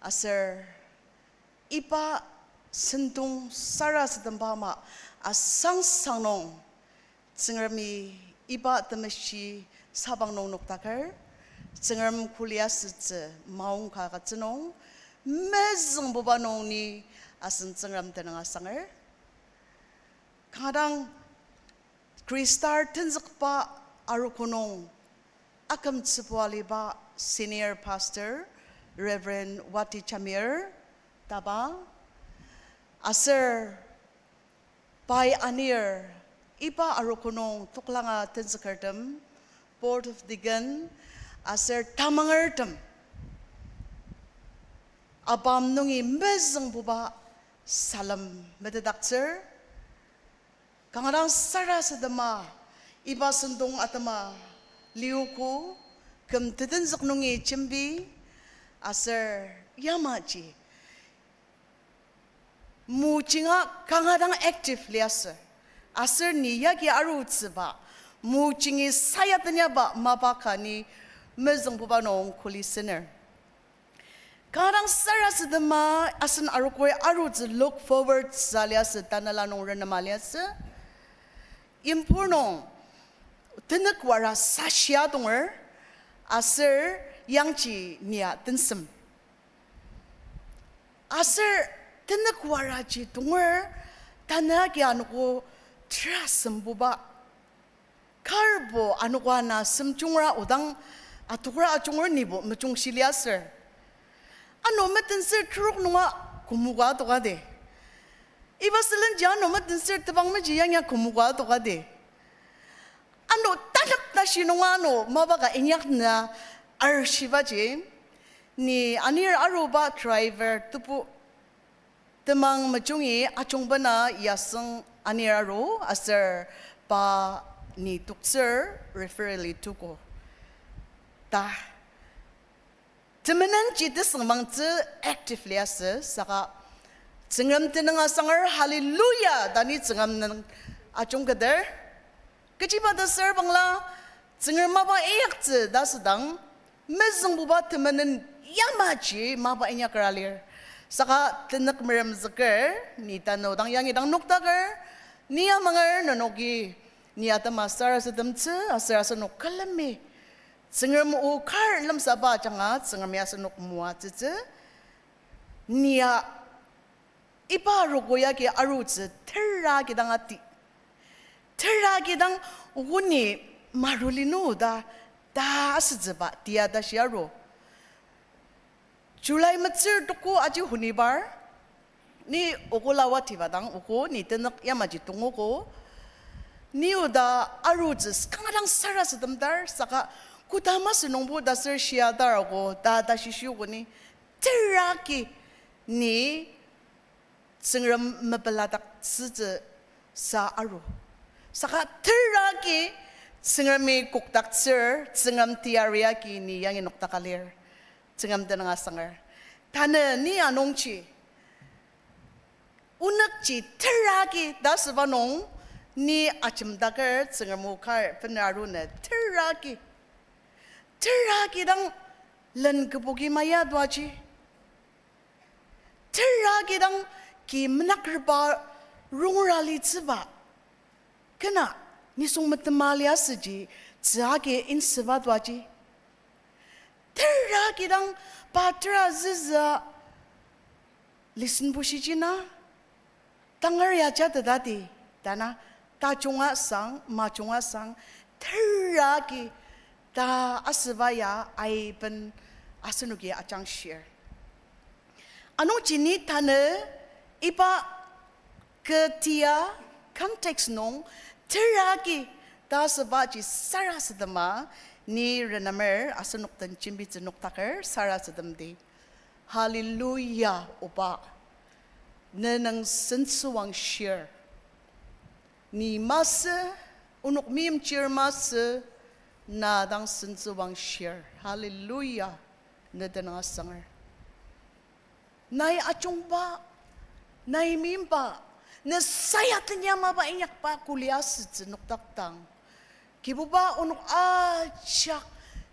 Aser iba sentong sarasademba ama asangsang nung Tsüngremi iba temeshi sabang nung nokdaker, Tsüngrem kuli asütsü maongka agütsü nung, mezüngbuba nung ni asen Tsüngrem tenüng asanger. Kanga dang Khristar tenzükba arogo nung akümtsübua aliba Senior Pastor Reverend Wati Jamir Taba, aser pai anir iba arogo nung toklanga tenzükertem, Board of Deacon, aser tamangertem, ABAM nungi mezüngbuba Salem metetdaktsür, kanga dang sarasadema, iba sentong atema liogo, küm tetenzük nungi jembi, aser yamaji mojinga kanga dang active liasü. Aser ni yagi arutsüba, mojingi sayatenyaba mapa ka ni mezüngbuba nung kuli sener. Kanga dang sarasadema asen arogoi arutsü look forward sa liasü, tanela nung renema liasü. Impur nung tenük wara sashia tonger, aser yangji nia tensem. Aser tenük waraji tonger, tanü agi anogo tera sembuba. Karbo anogo ana semjungra odang atokra ajunger nibo mejungshi liasür. Ano metenser terok nunga kümoka tokadi. Iba sülenji ano metenser tebang meji yangya kümoka tokadi. Ano tanep tashi nunga ano mapa ka inyakna arshibaji, ni anir aruba driver tebu temang mejungi ajungbena yasüng anir aru aser pa ni toktsür referral-i tuko ta. Temenenji tesüngmangtsü active liasü saka Tsüngrem tenüng asanger, hallelujah, ta ni Tsüngrem nung ajungketer. Kechiba ta sür bangla, Tsüngrem mapa inyaktsü ta südang, mezüngbuba temenen yamaji mapa inyakra lir. Saka tenük meremzüker, ni tanü dang yangi dang noktaker, ni amanger nenoki, ni atema sarasademtsü, aser asenok külemi Tsüngrem o kar lemsaba ajanga Tsüngremi asenok moatsütsü, nia iba rogo yagi arutsü tera kidang ati. Tera kidang okuni maruli nu ta, ta asütsüba tia ta shiaru. July metsür tuko aji honibar, ni okola watiba dang oko, ni tenük yamaji tongogo, ni oda arutsü kanga dang sarasademdar, saka koda masü nungbo ta ser shia tarogo, ta, ta shishiogo ni, teraki ni Tsüngrem mepeladaktsütsü sa aru. Saka teraki Tsüngremi kokdaktsür, Tsüngrem teyari agi ni yangi noktaka lir. Tsüngrem tenüng asanger. Tanü ni anungji, onükji teraki ta süba nung ni ajemdaker Tsüngrem o kar bener arunü teraki. Teraki dang len küboki maya tuaji. Teraki dang ki menakreba rongra litsüba. Kena nisung metema liasüji, tzü agi insüba tuaji. Teraki dang pa tera züzü listen bushiji na, tangar ya ja tetati, tana, tajunga sang, majunga sang, teraki ta asüba ya aiben asenoki ajangshir. Anungji ni tanü iba kü tia context nung teraki ta asübaji sarasadema ni renemer asenok den jembitsü noktaker sarasademdi. Hallelujah, Oba. Ne nung sentsüwangshir. Ni masü, onok meimchir masü, na dang sentsüwangshir. Hallelujah. Ne tenüng asanger. Nai ajungba, nai meimba, ne sayaten ya mapa inyakba kuli asütsü noktaktang. Kibuba onok ajak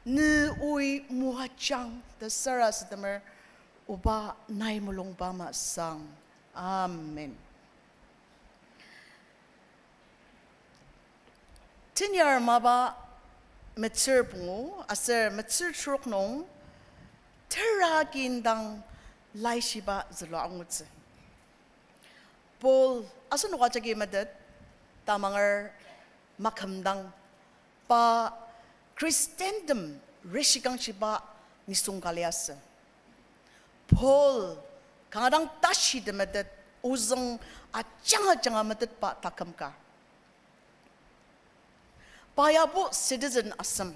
ne oi moajang ta sarasademer, Oba nai mulungba masang. Amen. Tenyar mapa metsür pungu, aser metsür trok nung, tera kin dang laishiba zülua angutsü. Paul, asenok ajaki metet, tamanger makümdang, pa Khristantem reshikangshiba nisung ka liasü. Paul, kanga dang tashi temetet, ozüng ajanga ajanga metetba taküm ka. Pa yabo citizen asem.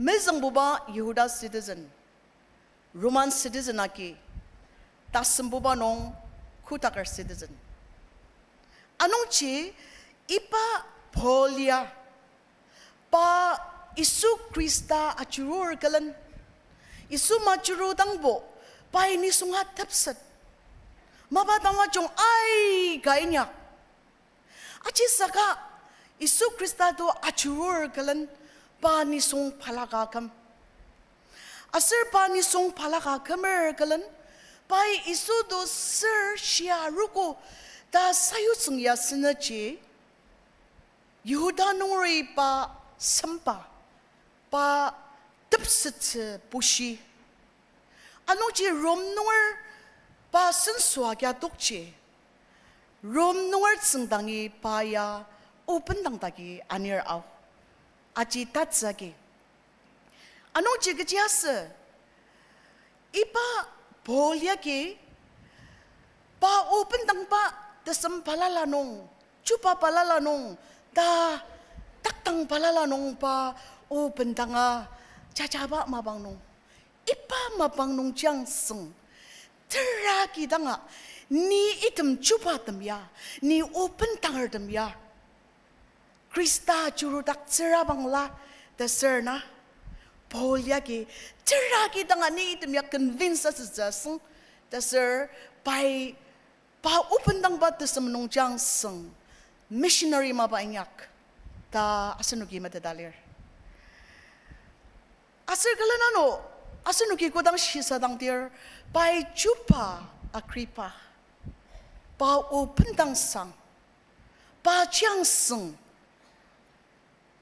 Mezüngbuba Yihuda citizen, Roman citizen agi, tasembuba nung kodaker citizen. Anungji iba Paul ya, pa Yisu Khrista ajurur külen, Yisu majuru dangbo, pai nisunga tepset. Mapa dang ajung aika inyak. Ajisaka Yisu Khrista to ajurur külen pa nisung balaka küm. Aser pa nisung balaka kümer külen, pai Yisu to ser shia arogo ta sayutsüng ya senüji, Yihuda nungeri pa semba, pa tepsettsü bushi. Anungji Rom nunger pa sensua kia tokji, Rom nunger tsüngdangi pa ya o bendang dagi anir ao. Aji tatsü agi. Anungji kechiaser, iba Paul yagi, pa o bendangba tesem balala nung, chuba balala nung, ta takdang balala nung pa o bendanga jajaba mapang nung, iba mapang nung jiangsüng, tera kidanga, ni item chubatem ya, ni o bendangertem ya Khrista jurudaktsüra bangla, ta ser na, Paul yagi, tera kidanga ni item ya convince asütsü asüng, ta ser pai, pa o bendangba tesem nung jiangsüng, missionary mapa inyak, ta asenoki meteta lir. Aser külen ano, asenoki kodang shisadangdir, pai chuba Agripa, pa o bendang sang, pa jiangsüng,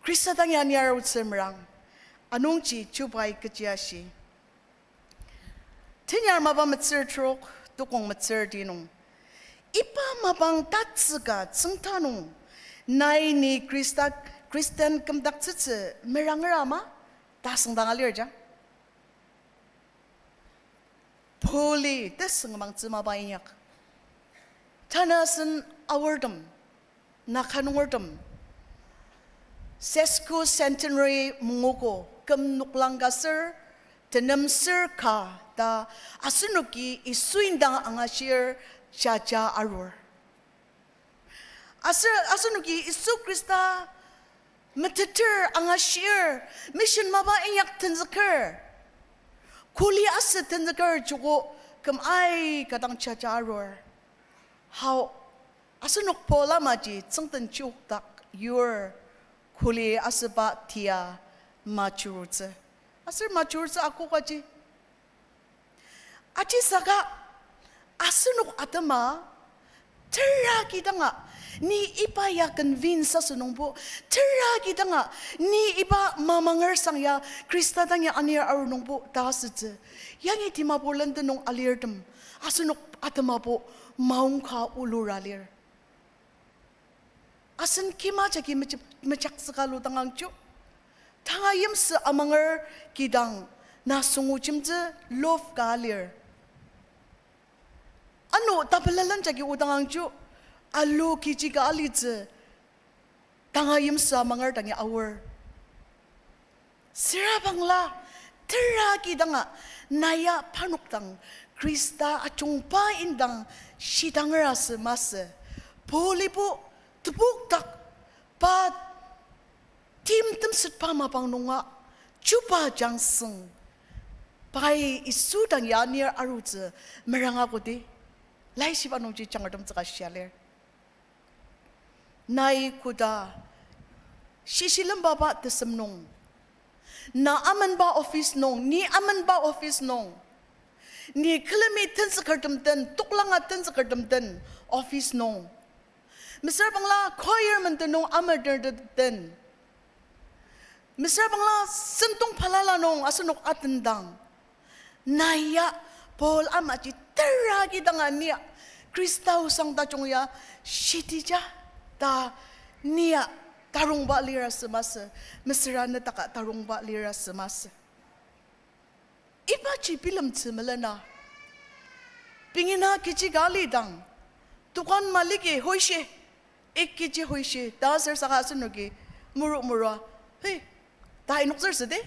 Khrista dang ya anir arutsü merang, anungji chubai kechi ashi. Tenyar mapa metsür trok, tukong metsür ti nung, iba mapang tatsüka tsüngda nung, nai ni Khrista, Khristan kümdaktsütsü meranger ama, ta süngdang alir ja. Pauli tesüngmangtsü mapa inyak. Tanasen aortem, Naga nungertem, sesquicentenary mungogo, küm noklang ka ser, tenem ser ka ta, asenoki Yisu indang angashir jaja arur. Aser asenoki Yisu Khrista meteter angashir, mission mapa inyak tenzüker, kuli asü tenzüker joko küm aika dang jaja arur. Hao, asenok Paul amaji tsüngden chiokdak yur, kuli asüba tia majurutsü. Aser majurutsü akokaji. Ajisaka asenok atema, tera kidanga ni iba ya convince asü nungbo, tera kidanga ni iba mamanger sang ya Khrista dang ya anir aru nungbo ta asütsü. Yangi Dimapur lenden nung alirtem, asenok atemabo maongka ulura lir. Asen kima jagi mejep-, mejaktsüka lu dang angju. Tanga yimsü amanger kidang na süngujemtsü love ka alir. Ano tapelalan jagi odang angju, alu kechi ka alitsü, tanga yimsü amanger dangi aor. Süra bangla, tera kidanga, na ya parnok dang, Khrista ajungba indang shidanger asü masü. Paulibo tebokdak, pa timtem setba mapang nunga, chuba jangsüng, pai Yisu dang ya anir arutsü meranga kodi, laishiba nungji jangertem tsüka shia lir. Nai koda, shishilembaba tesem nung, na amenba office nung, ni amenba office nung, ni külemi tenzükertem den, toklanga tenzükertem den office nung, mesüra bangla choir menden nung ametertem den, mesüra bangla sentong balala nung asenok atendang, na ya Paul amaji tera kidanga nia Khrista osang tajung ya shitija ta nia tarongba lira sü masü, mesüra netaka tarongba lira sü masü. Ibaji bilemtsü melena. Pingina kechi ka alidang, dukan maliki hoishi, ik kechi hoishi ta aser saka asenoki muru murua, hei, ta inoktsür südi.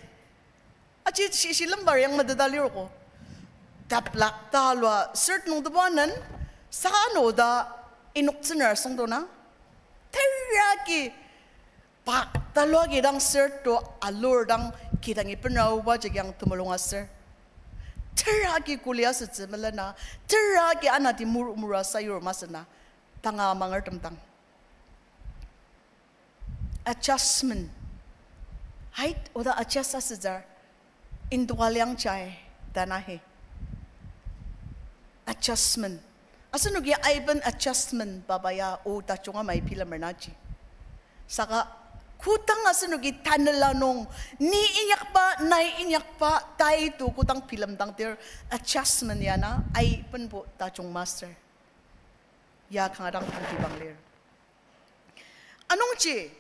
Aji shishi lembar yang meteta lirogo. Taplak ta alua shirt nungtepa nen, Saka ano ta inoktsüner asüngdonang, teraki pa talua kidang ser to alur dang kidangi benra aoba jagi ang temulung aser, teraki kuli asütsü melena, teraki anati muru muru sayur masena, tanga amangertem dang. Adjustment. Hait, oda adjust asütsür, indoka liang jai, tanahi. Adjustment. Asenoki aiben adjustment baba ya o tajung amai bilemer naji. Saka kodang asenoki tanela nung, ni inyakba, nai inyakba, tai to kodang bilemdangdir, adjustment ya na aibenbo tajung master. Ya kanga dang tangtibang lir. Anungji,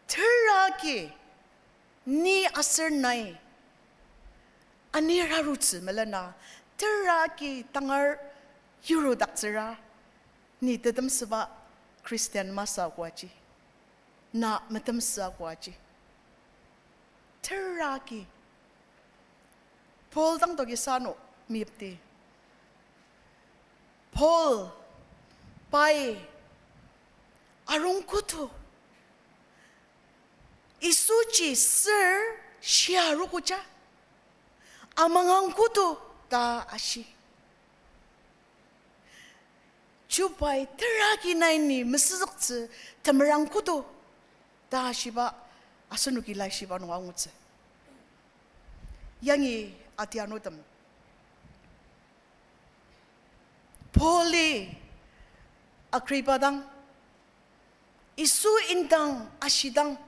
teraki ni aser nai anir arutsü melena, teraki tangar yurudaktsüra, ni tetemsüba Christian masü akoaji, na metemsü akoaji. Teraki. Paul dang toki sano meyipti. Paul, pai, arung kutu. Yisuji ser shia arogoja, amangang kutu ta ashi. Chubai teraki nai ni mesüzüktsü temerang kutu ta ashiba asenoki laishiba nung angutsü. Yangi atianutem, Pauli Agrippa dang, Yisu indang ashidang,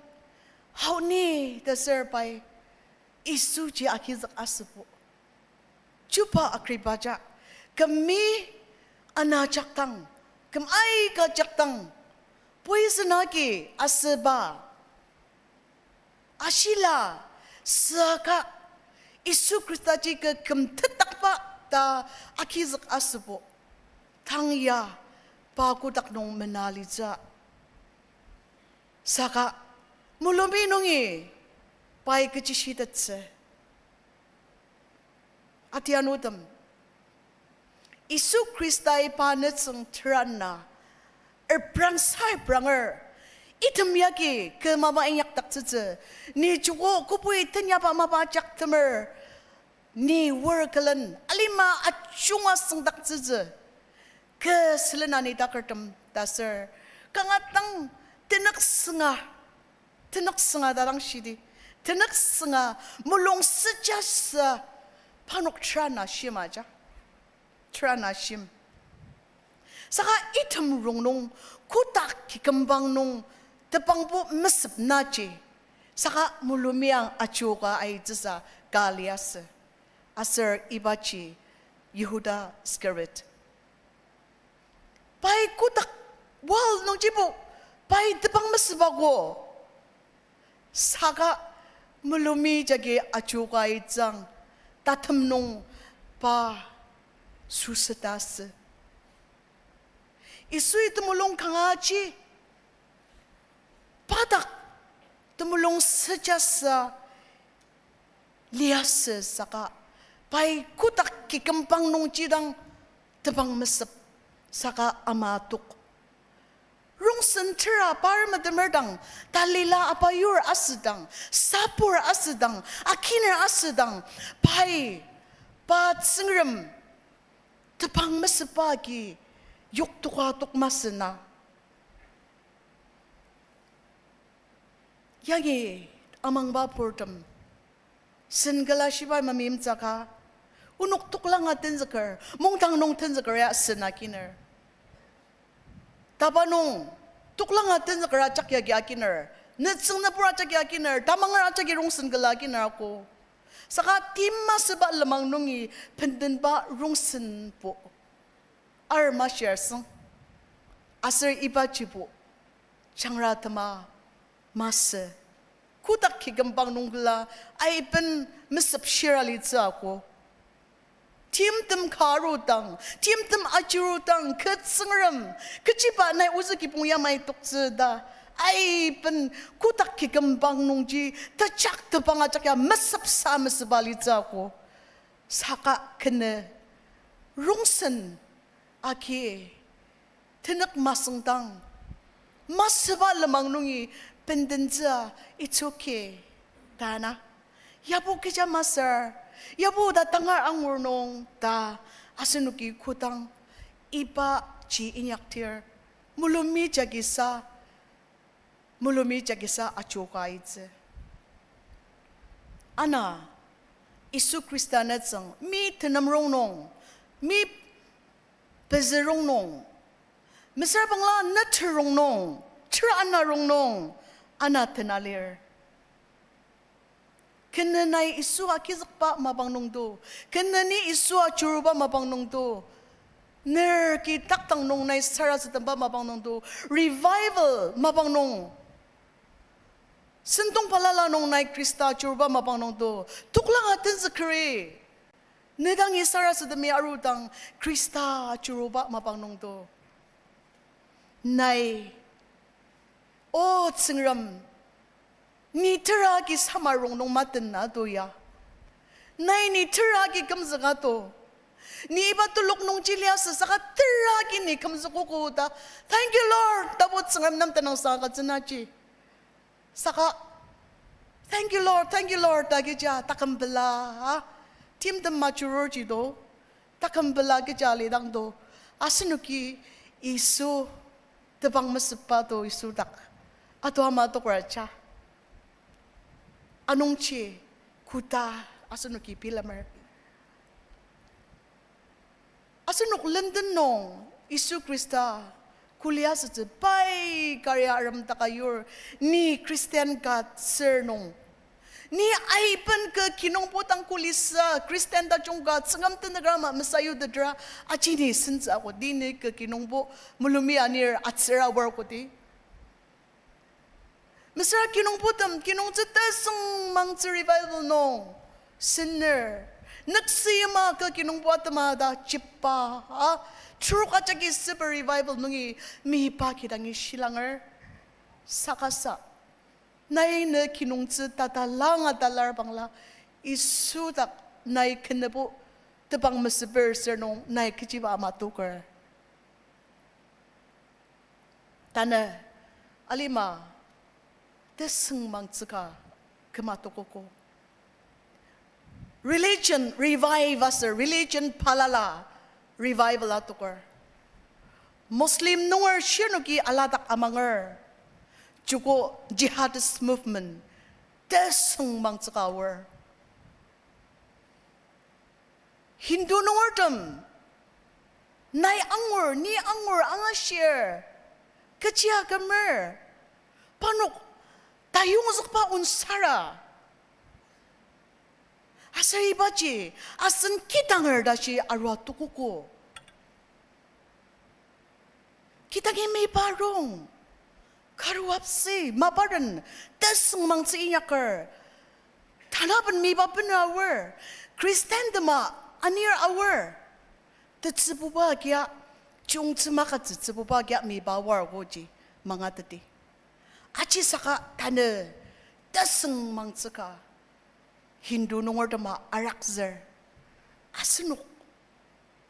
haoni ta ser pai Yisuji agizük asübo. Chuba Agrippa ja, küm mi ana jakdang, küm aika jakdang, poison agi asüba ashila, saka Yisu Khristaji kü kümtetdakba ta agizük asübo, tang ya pa kotak nung mena litsü. Saka mulumi nungi pai kechi shitettsü. Atianutem, Yisu Khristai pa nütsüng terana erprangsa erpranger, item yagi kü mapa inyakdaktsütsü, ni joko kobui tenyaba mapa jaktemer, ni wor külen alima ajunga süngdaktsütsü, kü sülen ani takertem ta ser, kanga dang tenük sünga, tenük sünga ta dang shidi, tenük sünga mulung süjasa parnok terana shim aja, terana shim. Saka item rongnung, kotak kikümbang nung, tebangbo mesep naji, saka mulumi ang ajoka aitsüsa ka liasü. Aser ibaji Yihuda Iskariot, pai kotak wall nungjibo pai tebang mesübako. Saka mulumi jagi ajoka aitsüang, tatem nung pa süsütasü. Yisui temulung kanga aji, pa dak temulung süjasa liasü saka, pai kotak kikümbang nungji dang tebang mesep saka ama tok. Rongsen tera par metemer dang, talila apayur asüdang, sapur asüdang, akiner asüdang, pai, pa Tsüngrem tebang mesüba agi yoktoka tok masü na. Yangi amangba purtem, sen kela shibai mameimtsü ka, onok toklanga tenzüker, mungdang nung tenzüker ya sen akiner. Taba nung toklanga tenzüker ajak yagi akiner, nütsüng nübur ajak ya akiner, tamanger ajaki rongsen kela akiner ako. Saka tim masüba lenmang nungi bendenba rongsenbo ar mashir süng. Aser ibajibo jangra tema masü. Kotak kikümbang nung kela aiben mesep shira litsü ako. Timtem ka arudang, timtem ajirudang, kü Tsüngrem, kechiba nai ozü kibong yamai toktsü ta, aiben kotak kikümbang nungji tejak tebang ajak ya mesepsa mesüba litsü ako. Saka kenü rongsen agi, tenük masüngdang, masüba lenmang nungi bendentsü, it's okay, ta na. Yabo kecha masür, yabo ta tangar angur nung ta asenoki kodang ibaji inyakdir, mulumi jagisa, mulumi jagisa ajoka aitsü. Ana, Yisu Khrista nütsüng, mi tenem rongnung, mi pezü rongnung, mesüra bangla neter rongnung, ter ana rongnung, ana tena lir. Kenü nai Yisu agizükba mapang nungdo, kenü ni Yisu ajuruba mapang nungdo, ner ki takdang nung nai sarasademba mapang nungdo, revival mapang nung, sentong balala nung nai Khrista ajuruba mapang nungdo, toklanga tenzükeri, ne dangi sarasademi arudang Khrista ajuruba mapang nungdo, nai, O Tsüngrem, ni tera agi sama rongnung matena to ya. Nai ni tera agi kümzüka to. Ni iba telok nungji liasü saka tera agi ni kümzükogo ta, Thank you, Lord, tabo Tsüngrem nem tenüngsang agütsünaji. Saka, Thank you, Lord, thank you, Lord, ta kecha taküm pela, timtem majururji to, taküm pela kecha lidang to, asenoki Yisu tebang mesüba to Yisu dak ato ama tokra ja. Anungji koda asenoki bilemer. Asenok lenden nung Yisu Khrista kuli asütsü pai kari arem taka yur, ni Christian ka sür nung, ni aiben kü kinungpo dang kuli sa Christian tajung ka Tsüngrem tenük ama mesayutetra, aji ni sentsü akodi, ni kü kinungpo mulumi anir atsüra war kodi. Mesüra kinungpotem, kinungtsü tesüngmangtsü revival nung sener, nüksü yima kü kinungpo atema ta jiba, a, trok ajaki süba revival nungi miba kidangi shilanger. Saka sa, nai ne kinungtsü tata langa talar bangla, Yisu dak nai kenübo tebang mesüper sür nung nai kechiba ama toker. Tanü alima tesüngmangtsü ka küma tokogo. Religion revive aser religion balala revival atoker. Muslim nunger shirnoki aladak amanger, joko jihadist movement tesüngmangtsü ka aor. Hindu nungertem, nai angur, ni angur angashir, kechi akümer, parnok tayongzükba onsara. Aser ibaji asen kidanger tashi arua tokogo. Kidangi miba rong, karuapsi, maparen, tesüngmangtsü inyaker, tanaben miba bener aor, Christian tema anir aor, tetsübuba kia, chiyungtsü maka tetsübuba kia miba aor agoji mangateti. Ajisaka tanü tesüngmangtsü ka Hindu nungertema arakzür. Asenok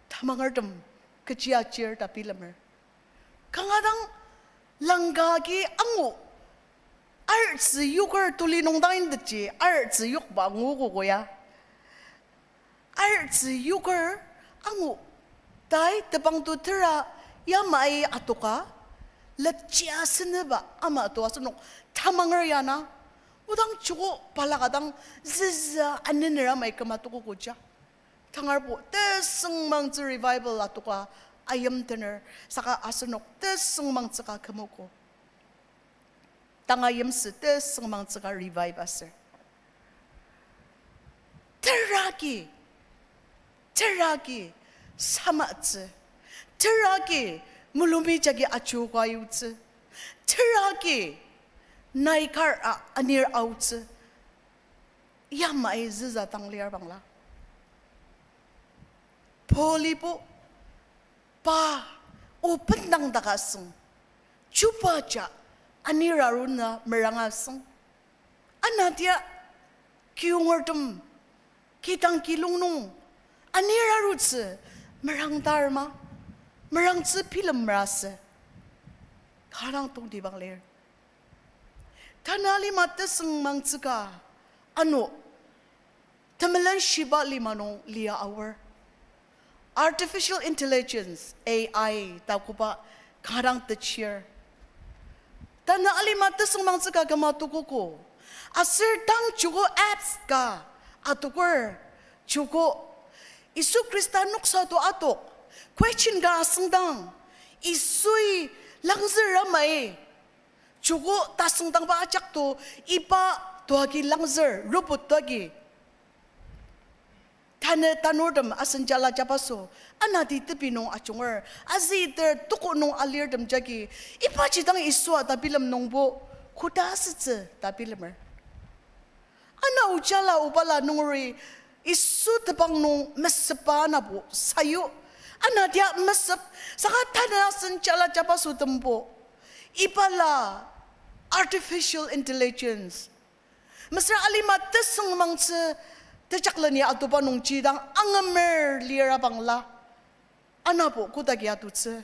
tamangertem kechi achir ta bilemer. Kanga dang langka agi angu, artsü yoker tuli nung dang indetji, artsü yokba nguogo ya. Artsü yoker angu, tai tebang to tera yamai atoka, lechia seneba ama to asenok tamanger ya na, odang joko balaka dang züzü anener amai küma tokogo ja. Tangarbo tesüngmangtsü revival atoka ayimtener, saka asenok tesüngmangtsü ka kümogo. Tanga yimsü tesüngmangtsü ka revive aser, teragi, teragi samatsü, teragi mulumi jagi ajoka yutsü, teragi nai kar a anir aotsü, yamai züza dang lir bangla. Paulibo pa o bendang dak asüng, chubaja anir aruna meranga asüng. Anatia kiyongertem kidang kilung nung anir arutsü merang tarma. merangtsü bilem merasü, kanga tongtibang lir. Tanü alima tesüngmangtsü ka, ano, temelenshiba lima nung lia aor. Artificial intelligence, A I, ta koba kanga techir. Tanü alima tesüngmangtsü ka küma tokogo. Aser tang joko apps ka atoker, joko Yisu Khrista noksa to atok, question ka asüngdang, Yisui langzür amai, joko tasüngdangba ajak to, iba toagi langzür, robot toagi. Tanü tanurtem asen jala jabaso, anati tepi nung ajunger, aziter toko nung alirtem jagi, ibaji dang Yisua ta bilem nungbo, koda asütsü ta bilemer. Ana ojala obala nungeri Yisu tebang nung mesepba anabo sayu. Anatia mesep, saka tanü asen jala jabaso tembo, ibala artificial intelligence, mesüra alima tesüngmangtsü tejakleni atuba nungji dang angemer lira bangla, anabo kodagi atutsü,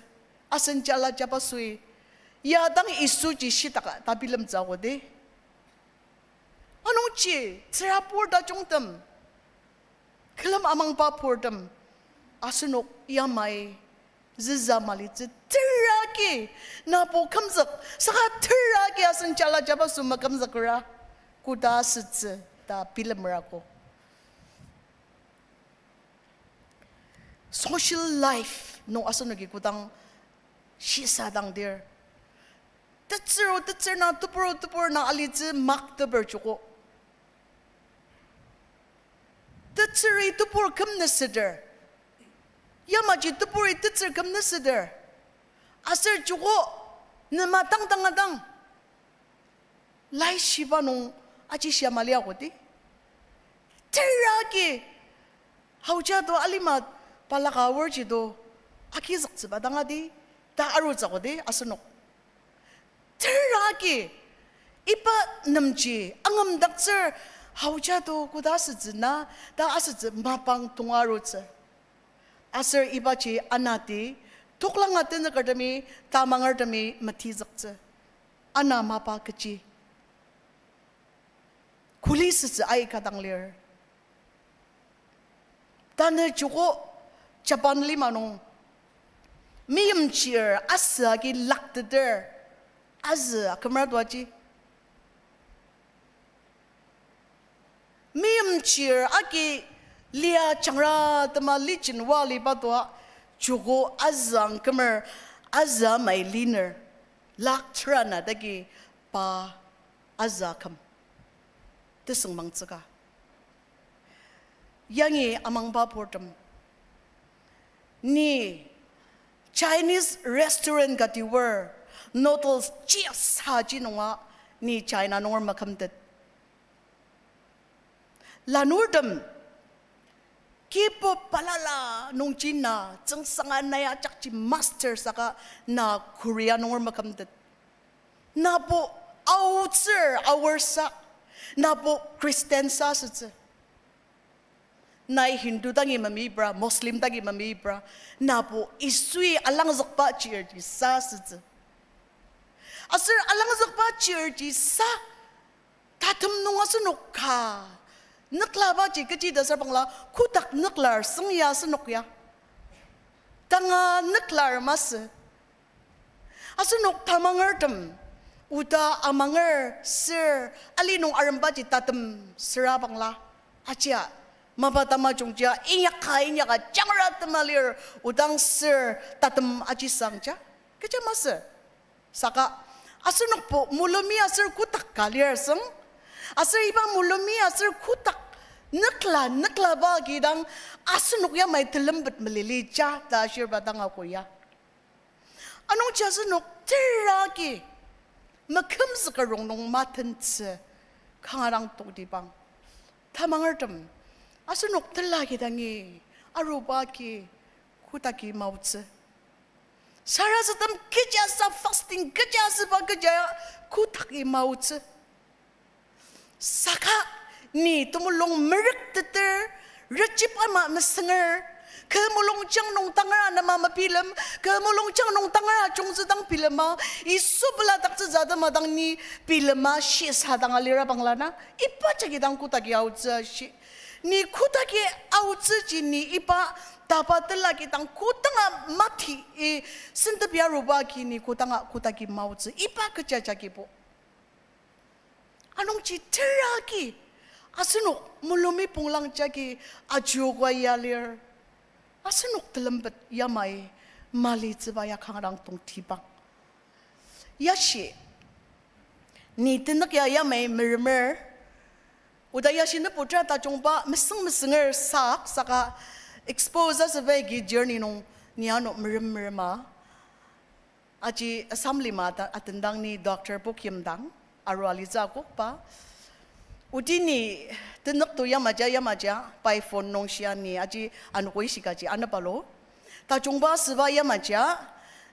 asen jala jabasoi, ya dang Yisuji shitaka ta bilemtsü akodi. Anungji tsürabur tajungtem, külem amangba purtem, asenok yamai züza malitsü, teragi nabo kümzük, saka teragi asen jala jabaso makümzükra, koda asütsü ta bilemer ako. Social life nung asenoki kodang shisadangdir, tetsür o tetsür na, tebur o tebur na alitsü mak teper joko. Tetsüri tebur kümnüsüder, yamaji teburi tetsür kümnüsüder, aser joko nema tangtang adang laishiba nung ajishia mali akodi. Teragi haoja to alima balaka aorji to agizüktsüba dang adi ta arutsü akodi asenok. Teragi iba nemji angemdaktsür, haoja to koda asütsü na ta asütsü mapang tonga arutsü. Aser ibaji anati, toklanga tenükertemi, tamangertemi metizüktsü. Ana mapa kechi kuli sütsü aika dang lir. Tanü joko Japan lima nung meimchir asü agi lakteter azü akümer tuaji. Meimchir agi lia jangra tema lijin wa liba toa, joko azü akümer, azü amai liner, lak terana dagi pa azü aküm. Tesüngmangtsüka. Yangi amangba purtem, ni Chinese restaurant kati wor noodles chisaji nunga ni China nunger makümtet. Lanurtem, K-pop balala nungji na tsüngsanga nai ajakji master saka na Korea nunger makümtet. Nabo aotsür aorsa, nabo Christian sa sütsü. Nai Hindu dangi memibra, Muslim dangi memibra, nabo Yisui alangzükba chirji sa sütsü. Aser alangzükba chirji sa, tatem nung asenok ka nüklabaji kechi ta sür bangla, kotak nüklar süng ya asenok ya. Tanga nüklar masü. Asenok tamangertem, oda amanger sür ali nung arembaji tatem süra bangla, ajia mapa tamajungjia inyaka inyaka jangra tema lir, odang sür tatem ajisangja. Kecha masü. Saka asenokbo mulumi aser kotak ka lir asüng, aser iba mulumi aser kotak nükla nüklaba agi dang asenok yamai telembet melilija ta ashirba dang ako ya. Anungji asenok teragi mekümzükerong nung matentsü kanga dang tongtibang. Tamangertem, asenok tela agi dangi aruba agi kotaki maotsü. Sarasadem kecha sa fasting kecha asüba kecha kotaki maotsü. Saka ni temulung merükteter, rejep ama mesünger, Kü mulungjang nung tangar anema mebilem, kü mulungjang nung tangar ajungtsü dang bilema, Yisu peladaktsütsü atema dang ni bilema shisadang alira bangla na. Iba jagi dang kotaki aotsü shi. Ni kotaki aotsüji ni iba taba tela agi dang kodanga mati, i, sentepi aruba agi ni kodanga kotaki maotsü. Iba kecha jagibo. Anungji tera agi, asenok mulumi ponglang jagi ajuoka ya lir. Asenok telempet yamai malitsüba ya kanga dang tongtibang. Yashi, ni tenük ya yamai meremer. Oda yashi nübo tera tajungba mesüng mesünger sak saka expose asüba agi journey nung ni ano merem merema. Aji assembly ma ta-, atendang ni Doctor Bokyim dang, arua alitsü akokba. Odi ni tenük to yamaja yamaja, pai phone nung shia ni aji anogo ishikaji anepalo. Tajungba asüba yamaja,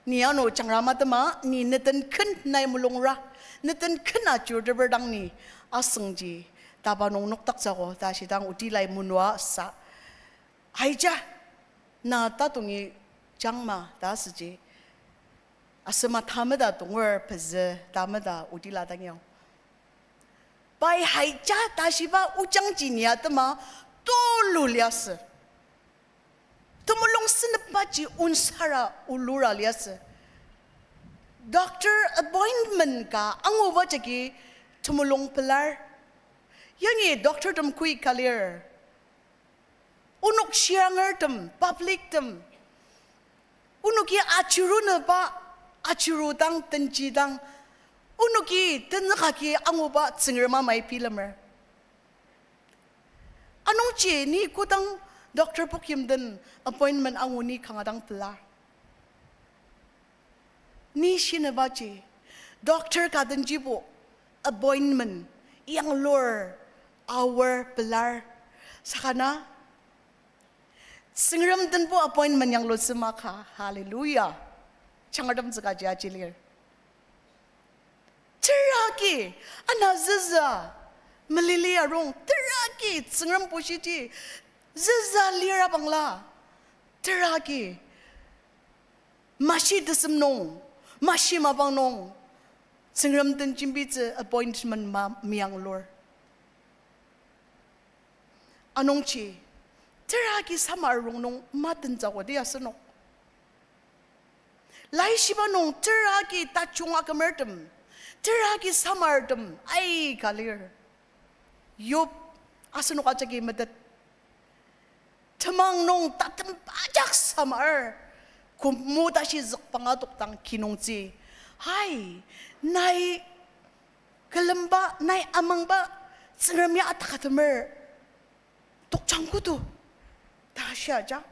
ni ano jangra matema, ni neten ken nai mulungra, neten ken ajurteper dang ni asüngji, taba nung nokdaktsüogo, ta shidang odi lai munua sa. Aija, na tatongi jangma ta asüji. Asema tameta tonger pezü tameta odila dang yao. Pai haija ta shiba ojangji ni atema tulu liasü. Temulung senepbaji onsara olura liasü. Doctor appointment ka anguba jagi temulung pelar. Yangi doctor tem kui ka lir. Onok shirangertem, public tem. Onoki ajurunüba, ajurudang, tenjidang. Onoki tenükagi anguba Tsüngrem amai bilemer. Anungji ni kodang Doctor Bokyim den appointment angu ni kanga dang pela. Ni shinübaji, doctor ka denjibo appointment yanglur, hour pelar. Saka na, Tsüngrem denbo appointment yanglutsü maka, hallelujah. Jangratemtsükaji aji lir. Teragi, ana züza, melili arung, teragi, Tsüngrem bushiji, züza lira bangla, teragi, mashi tesem nung, mashi mapang nung, Tsüngrem den jembitsü appointment ma meyanglur. Anungji, teragi samar rongnung matentsü odi asenok. Laishiba nung teragi tajung akümertem, teragi samartem aika lir. Yob asenok ajaki metet. Temang nung tatem ajak samar, kümo tashi zükbang adokdang kinungtsü. Hai, nai külemba, nai amangba, Tsüngrem ya atakatemer tokjang kodo, ta shia ja.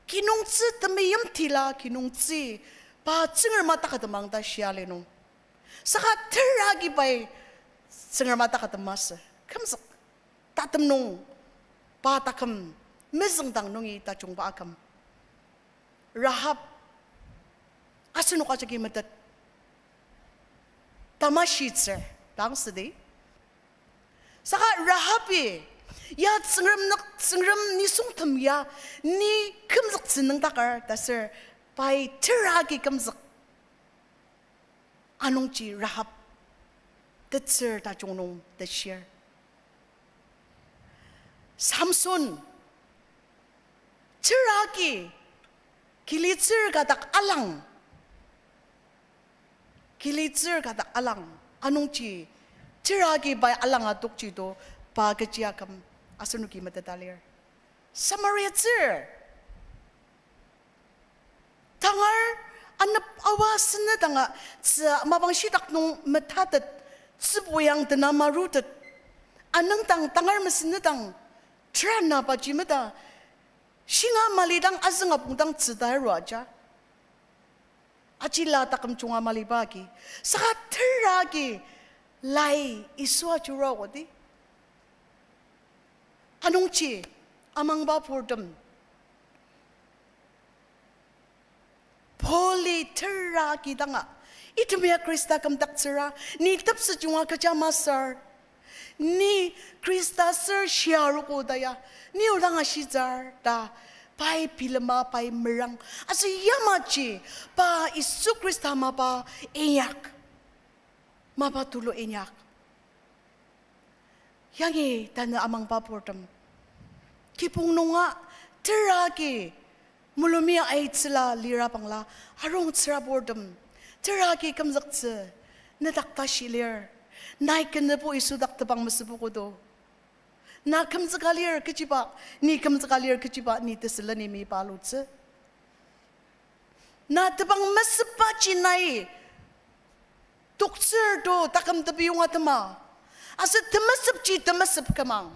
Kinungtsü temeim tila kinungtsü, pa Tsüngrem atakatemang ta shia li nung. Saka teragi pai Tsüngrem atakatem masü. Kümzük tatem nung, pa taküm, mezüngdang nungi tajungba aküm. Rahab, asenok ajaki metet. Tamashitsür, dang südi. Saka Rahabi, ya Tsüngrem nük, Tsüngrem nisungtem ya, ni kümzüktsü nüngdaker, ta ser, pai teragi kümzük. Anungji Rahab, tetsür tajung nung teshir. Samson, teragi, kilitsür kadak alang. Kilitsür kadak alang. Anungji, teragi pai alang adokji to, pa kechi aküm, asenoki meteta lir. Samariatsür. Tangar anep awa senedanga, tzü mapang shitak nung metatet, tzüboyang tena marutet. Anüngdang tangar mesenedang, terana paji meta, shinga malidang azünga pongdang tzüta arua ja. Ajila taküm junga maliba agi, saka teragi lai Yisua jura odi. Anungji, amangba purtem. Pauli teragi danga, item ya Khrista kümdaktsüra, ni tepsejunga kecha masür, ni Khrista ser shia arogo ta ya, ni odang ashitsür ta, Pai bilema, pai merang. Aser yamaji pa Yisu Khrista mapa inyak. Mapa tulu inyak. Yangi tanü amangba purtem, kibong nunga tera agi mulumi aitsüla lira bangla arung tsüra purtem, tera agi kümzüktsü, nedak tashi lir. Nai kenübo Yisu dak tebang mesüpogo do. Na kümzüka lir kechiba, ni kümzüka lir kechiba, ni tesülenimi palutsü. Na tebang mesübaji nai toktsür to taküm tepiyonga tema. Aser temesüpji temesüp kümang.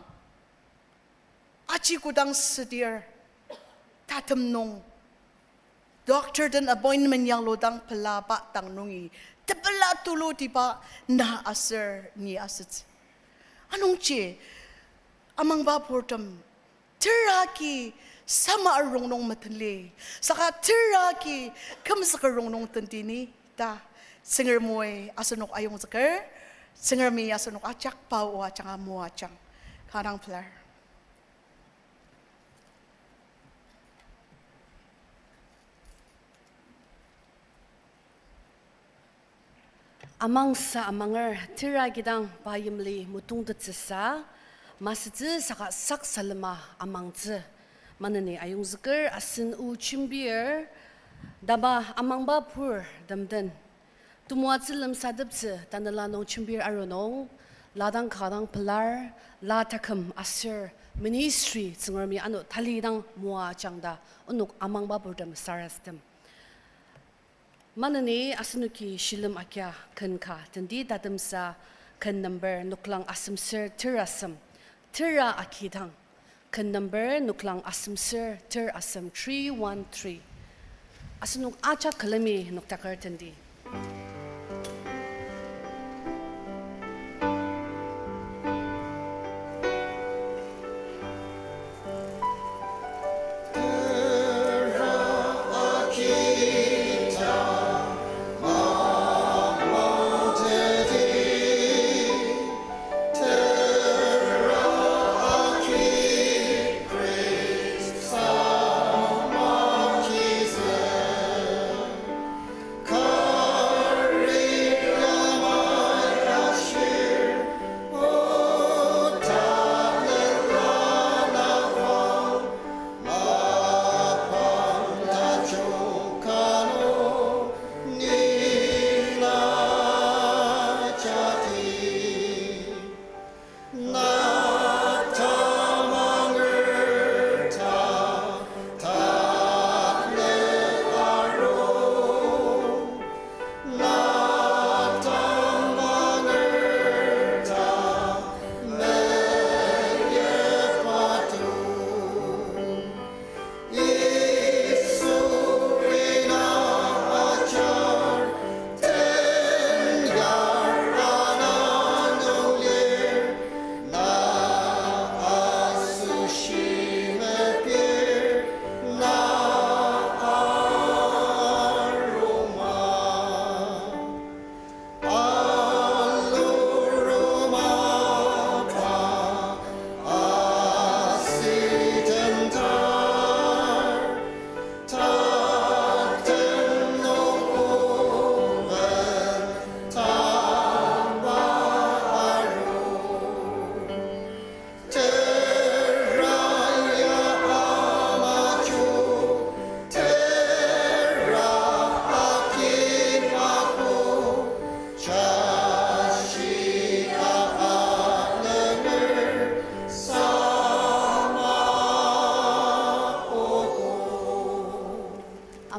Aji kodang südir, tatem nung doctor den appointment yangludang pelaba dang nungi tepela tulutiba na aser ni asütsü. Anungji amangba purtem, tera agi sama rongnung meteli, saka tera agi kümzüker rongnung tentini ta Tsüngremi asenok ayongzüker. Tsüngremi asenok ajak pa o ajanga moajang. Kanga dang pelar. Amangsa amanger tera kidang pa yimli mutongtettsüsa, masütsü saka sak salema amangtsü. Maneni ayongzüker asen o jembir, taba amangba purtem den temoatsü lemsateptsü tanela nung jembir aru nung, la dang kanga dang pelar, la taküm aser ministry Tsüngremi ano talidang moajang ta onok amangba purtem sarasadem. Maneni asenoki shilem agia ken ka tenti tatemsa ken number noklang asem ser ter asem, tera akidang. Ken number noklang asem ser ter asem three one three. Asenok ajak külemi noktaker tenti.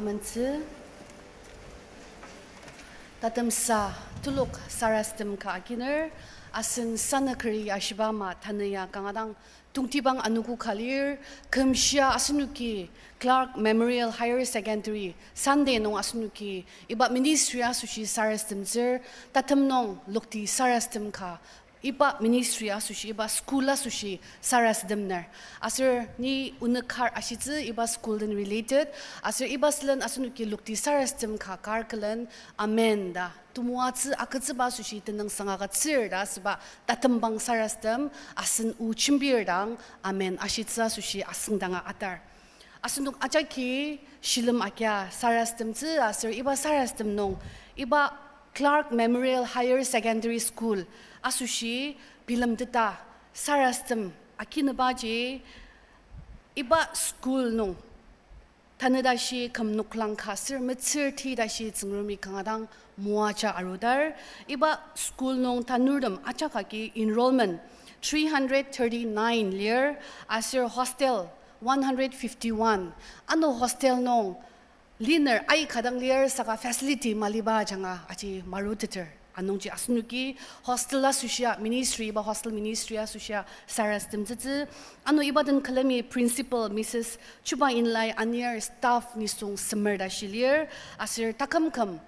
Amentsü. Tatemsa telok sarasadem ka aginer, asen sanükeri ashiba ama tanü ya kanga dang tongtibang anogo ka lir, kümshia asenoki Clark Memorial Higher Secondary Sunday nung asenoki iba ministry asoshi sarasademtsür, tatem nung lokti sarasadem ka iba ministry asoshi, iba school asoshi sarasademner. Aser ni onük kar ashitsü iba school den related, aser iba sülen asenoki lokti sarasadem ka kar külen, amen ta temoatsü agütsüba asoshi tenüngsang agütsür ta asüba tatembang sarasadem, asen o jembir dang, amen ashitsü asoshi asüngdanga atar. Asenok ajaki shilem agia sarasademtsü aser iba sarasadem nung iba Clark Memorial Higher Secondary School asoshi bilemteta sarasadem akinübaji iba school nung tanü tashi küm noklang ka aser metsür ti tashi Tsüngremi kanga dang moaja arudar, iba school nung tanurtem ajak agi enrollment three hundred thirty-nine lir, aser hostel one hundred fifty-one. Ano hostel nung liner aika dang lir saka facility maliba ajanga aji maruteter. Anungji asenoki hostel asoshia ministry, iba hostel ministry asoshia sarasademtsütsü. Ano iba den külemi principal Missus Chuba Inlai anir staff nisung semer tashi lir. Aser taküm küm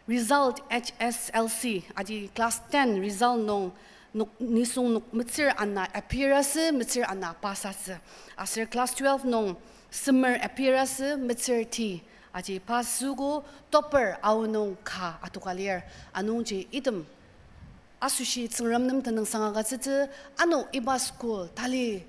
result H S L C aji class ten result nung nok, nisung nok metsür ana appear asü, metsür ana pass asü. Aser class twelve nung semer appear asü, metsür ti aji pass asüogo, topper aonung ka atoka lir. Anungji item asoshi Tsüngrem nem tenüngsang agütsütsü, ano iba school tali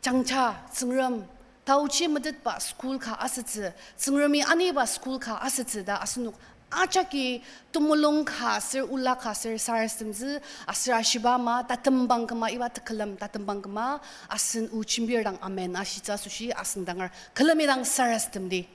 jangja Tsüngrem taochi metetba school ka asütsü, Tsüngremi aniba school ka asütsü ta asenok ajaki temulung ka aser ola ka aser sarasademtsü aser ashiba ama tatembang küma iba tekülem tatembang küma asen o jembir dang amen ashitsü asoshi asüngdanger külemi dang sarasademdi.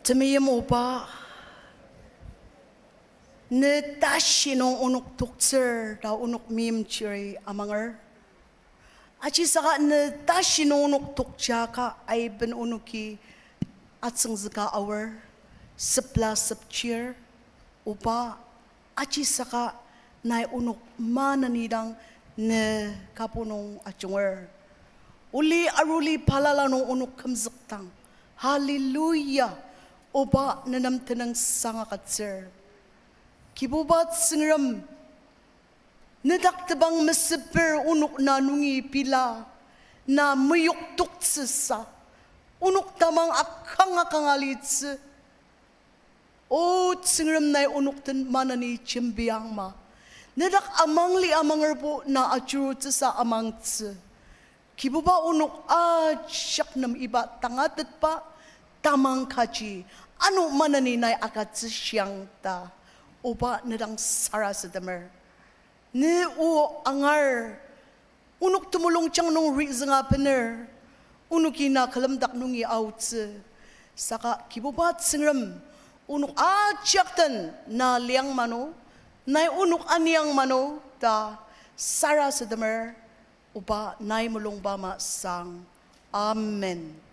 Temeim oba, ne tashi nung onok toktsür ta onok meimchiri amanger. Ajisaka ne tashi nung onok tokjaka aiben onoki atsüngzüka aor, sepla sepchir, oba, ajisaka nai onok maneni dang ne kabu nung ajunger. Oli aruli balala nung onok kümzükdang, hallelujah, oba nenem tenüngsang agütsür. Kibuba Tsüngrem, nedak tebang mesüper onok na nungi pila, na meyok toktsüsa, onok tamang akang akanga litsü. O Tsüngrem, nai onok den maneni jembiang ma. Nedak amangli amangerbo na ajurutsüsa amangtsü. Kibuba, onok ajak nem iba tangatetba tamang kaji ano maneni nai agütsü shiang ta, oba, nedang sarasademer. Ne o angar, onok temulungjang nung rizünga bener, onoki na külemdak nungi aotsü. Saka Kibuba Tsüngrem, onok ajak den na liang mano, nai onok aniang mano ta sarasademer, oba, nai mulungba ama sang. Amen.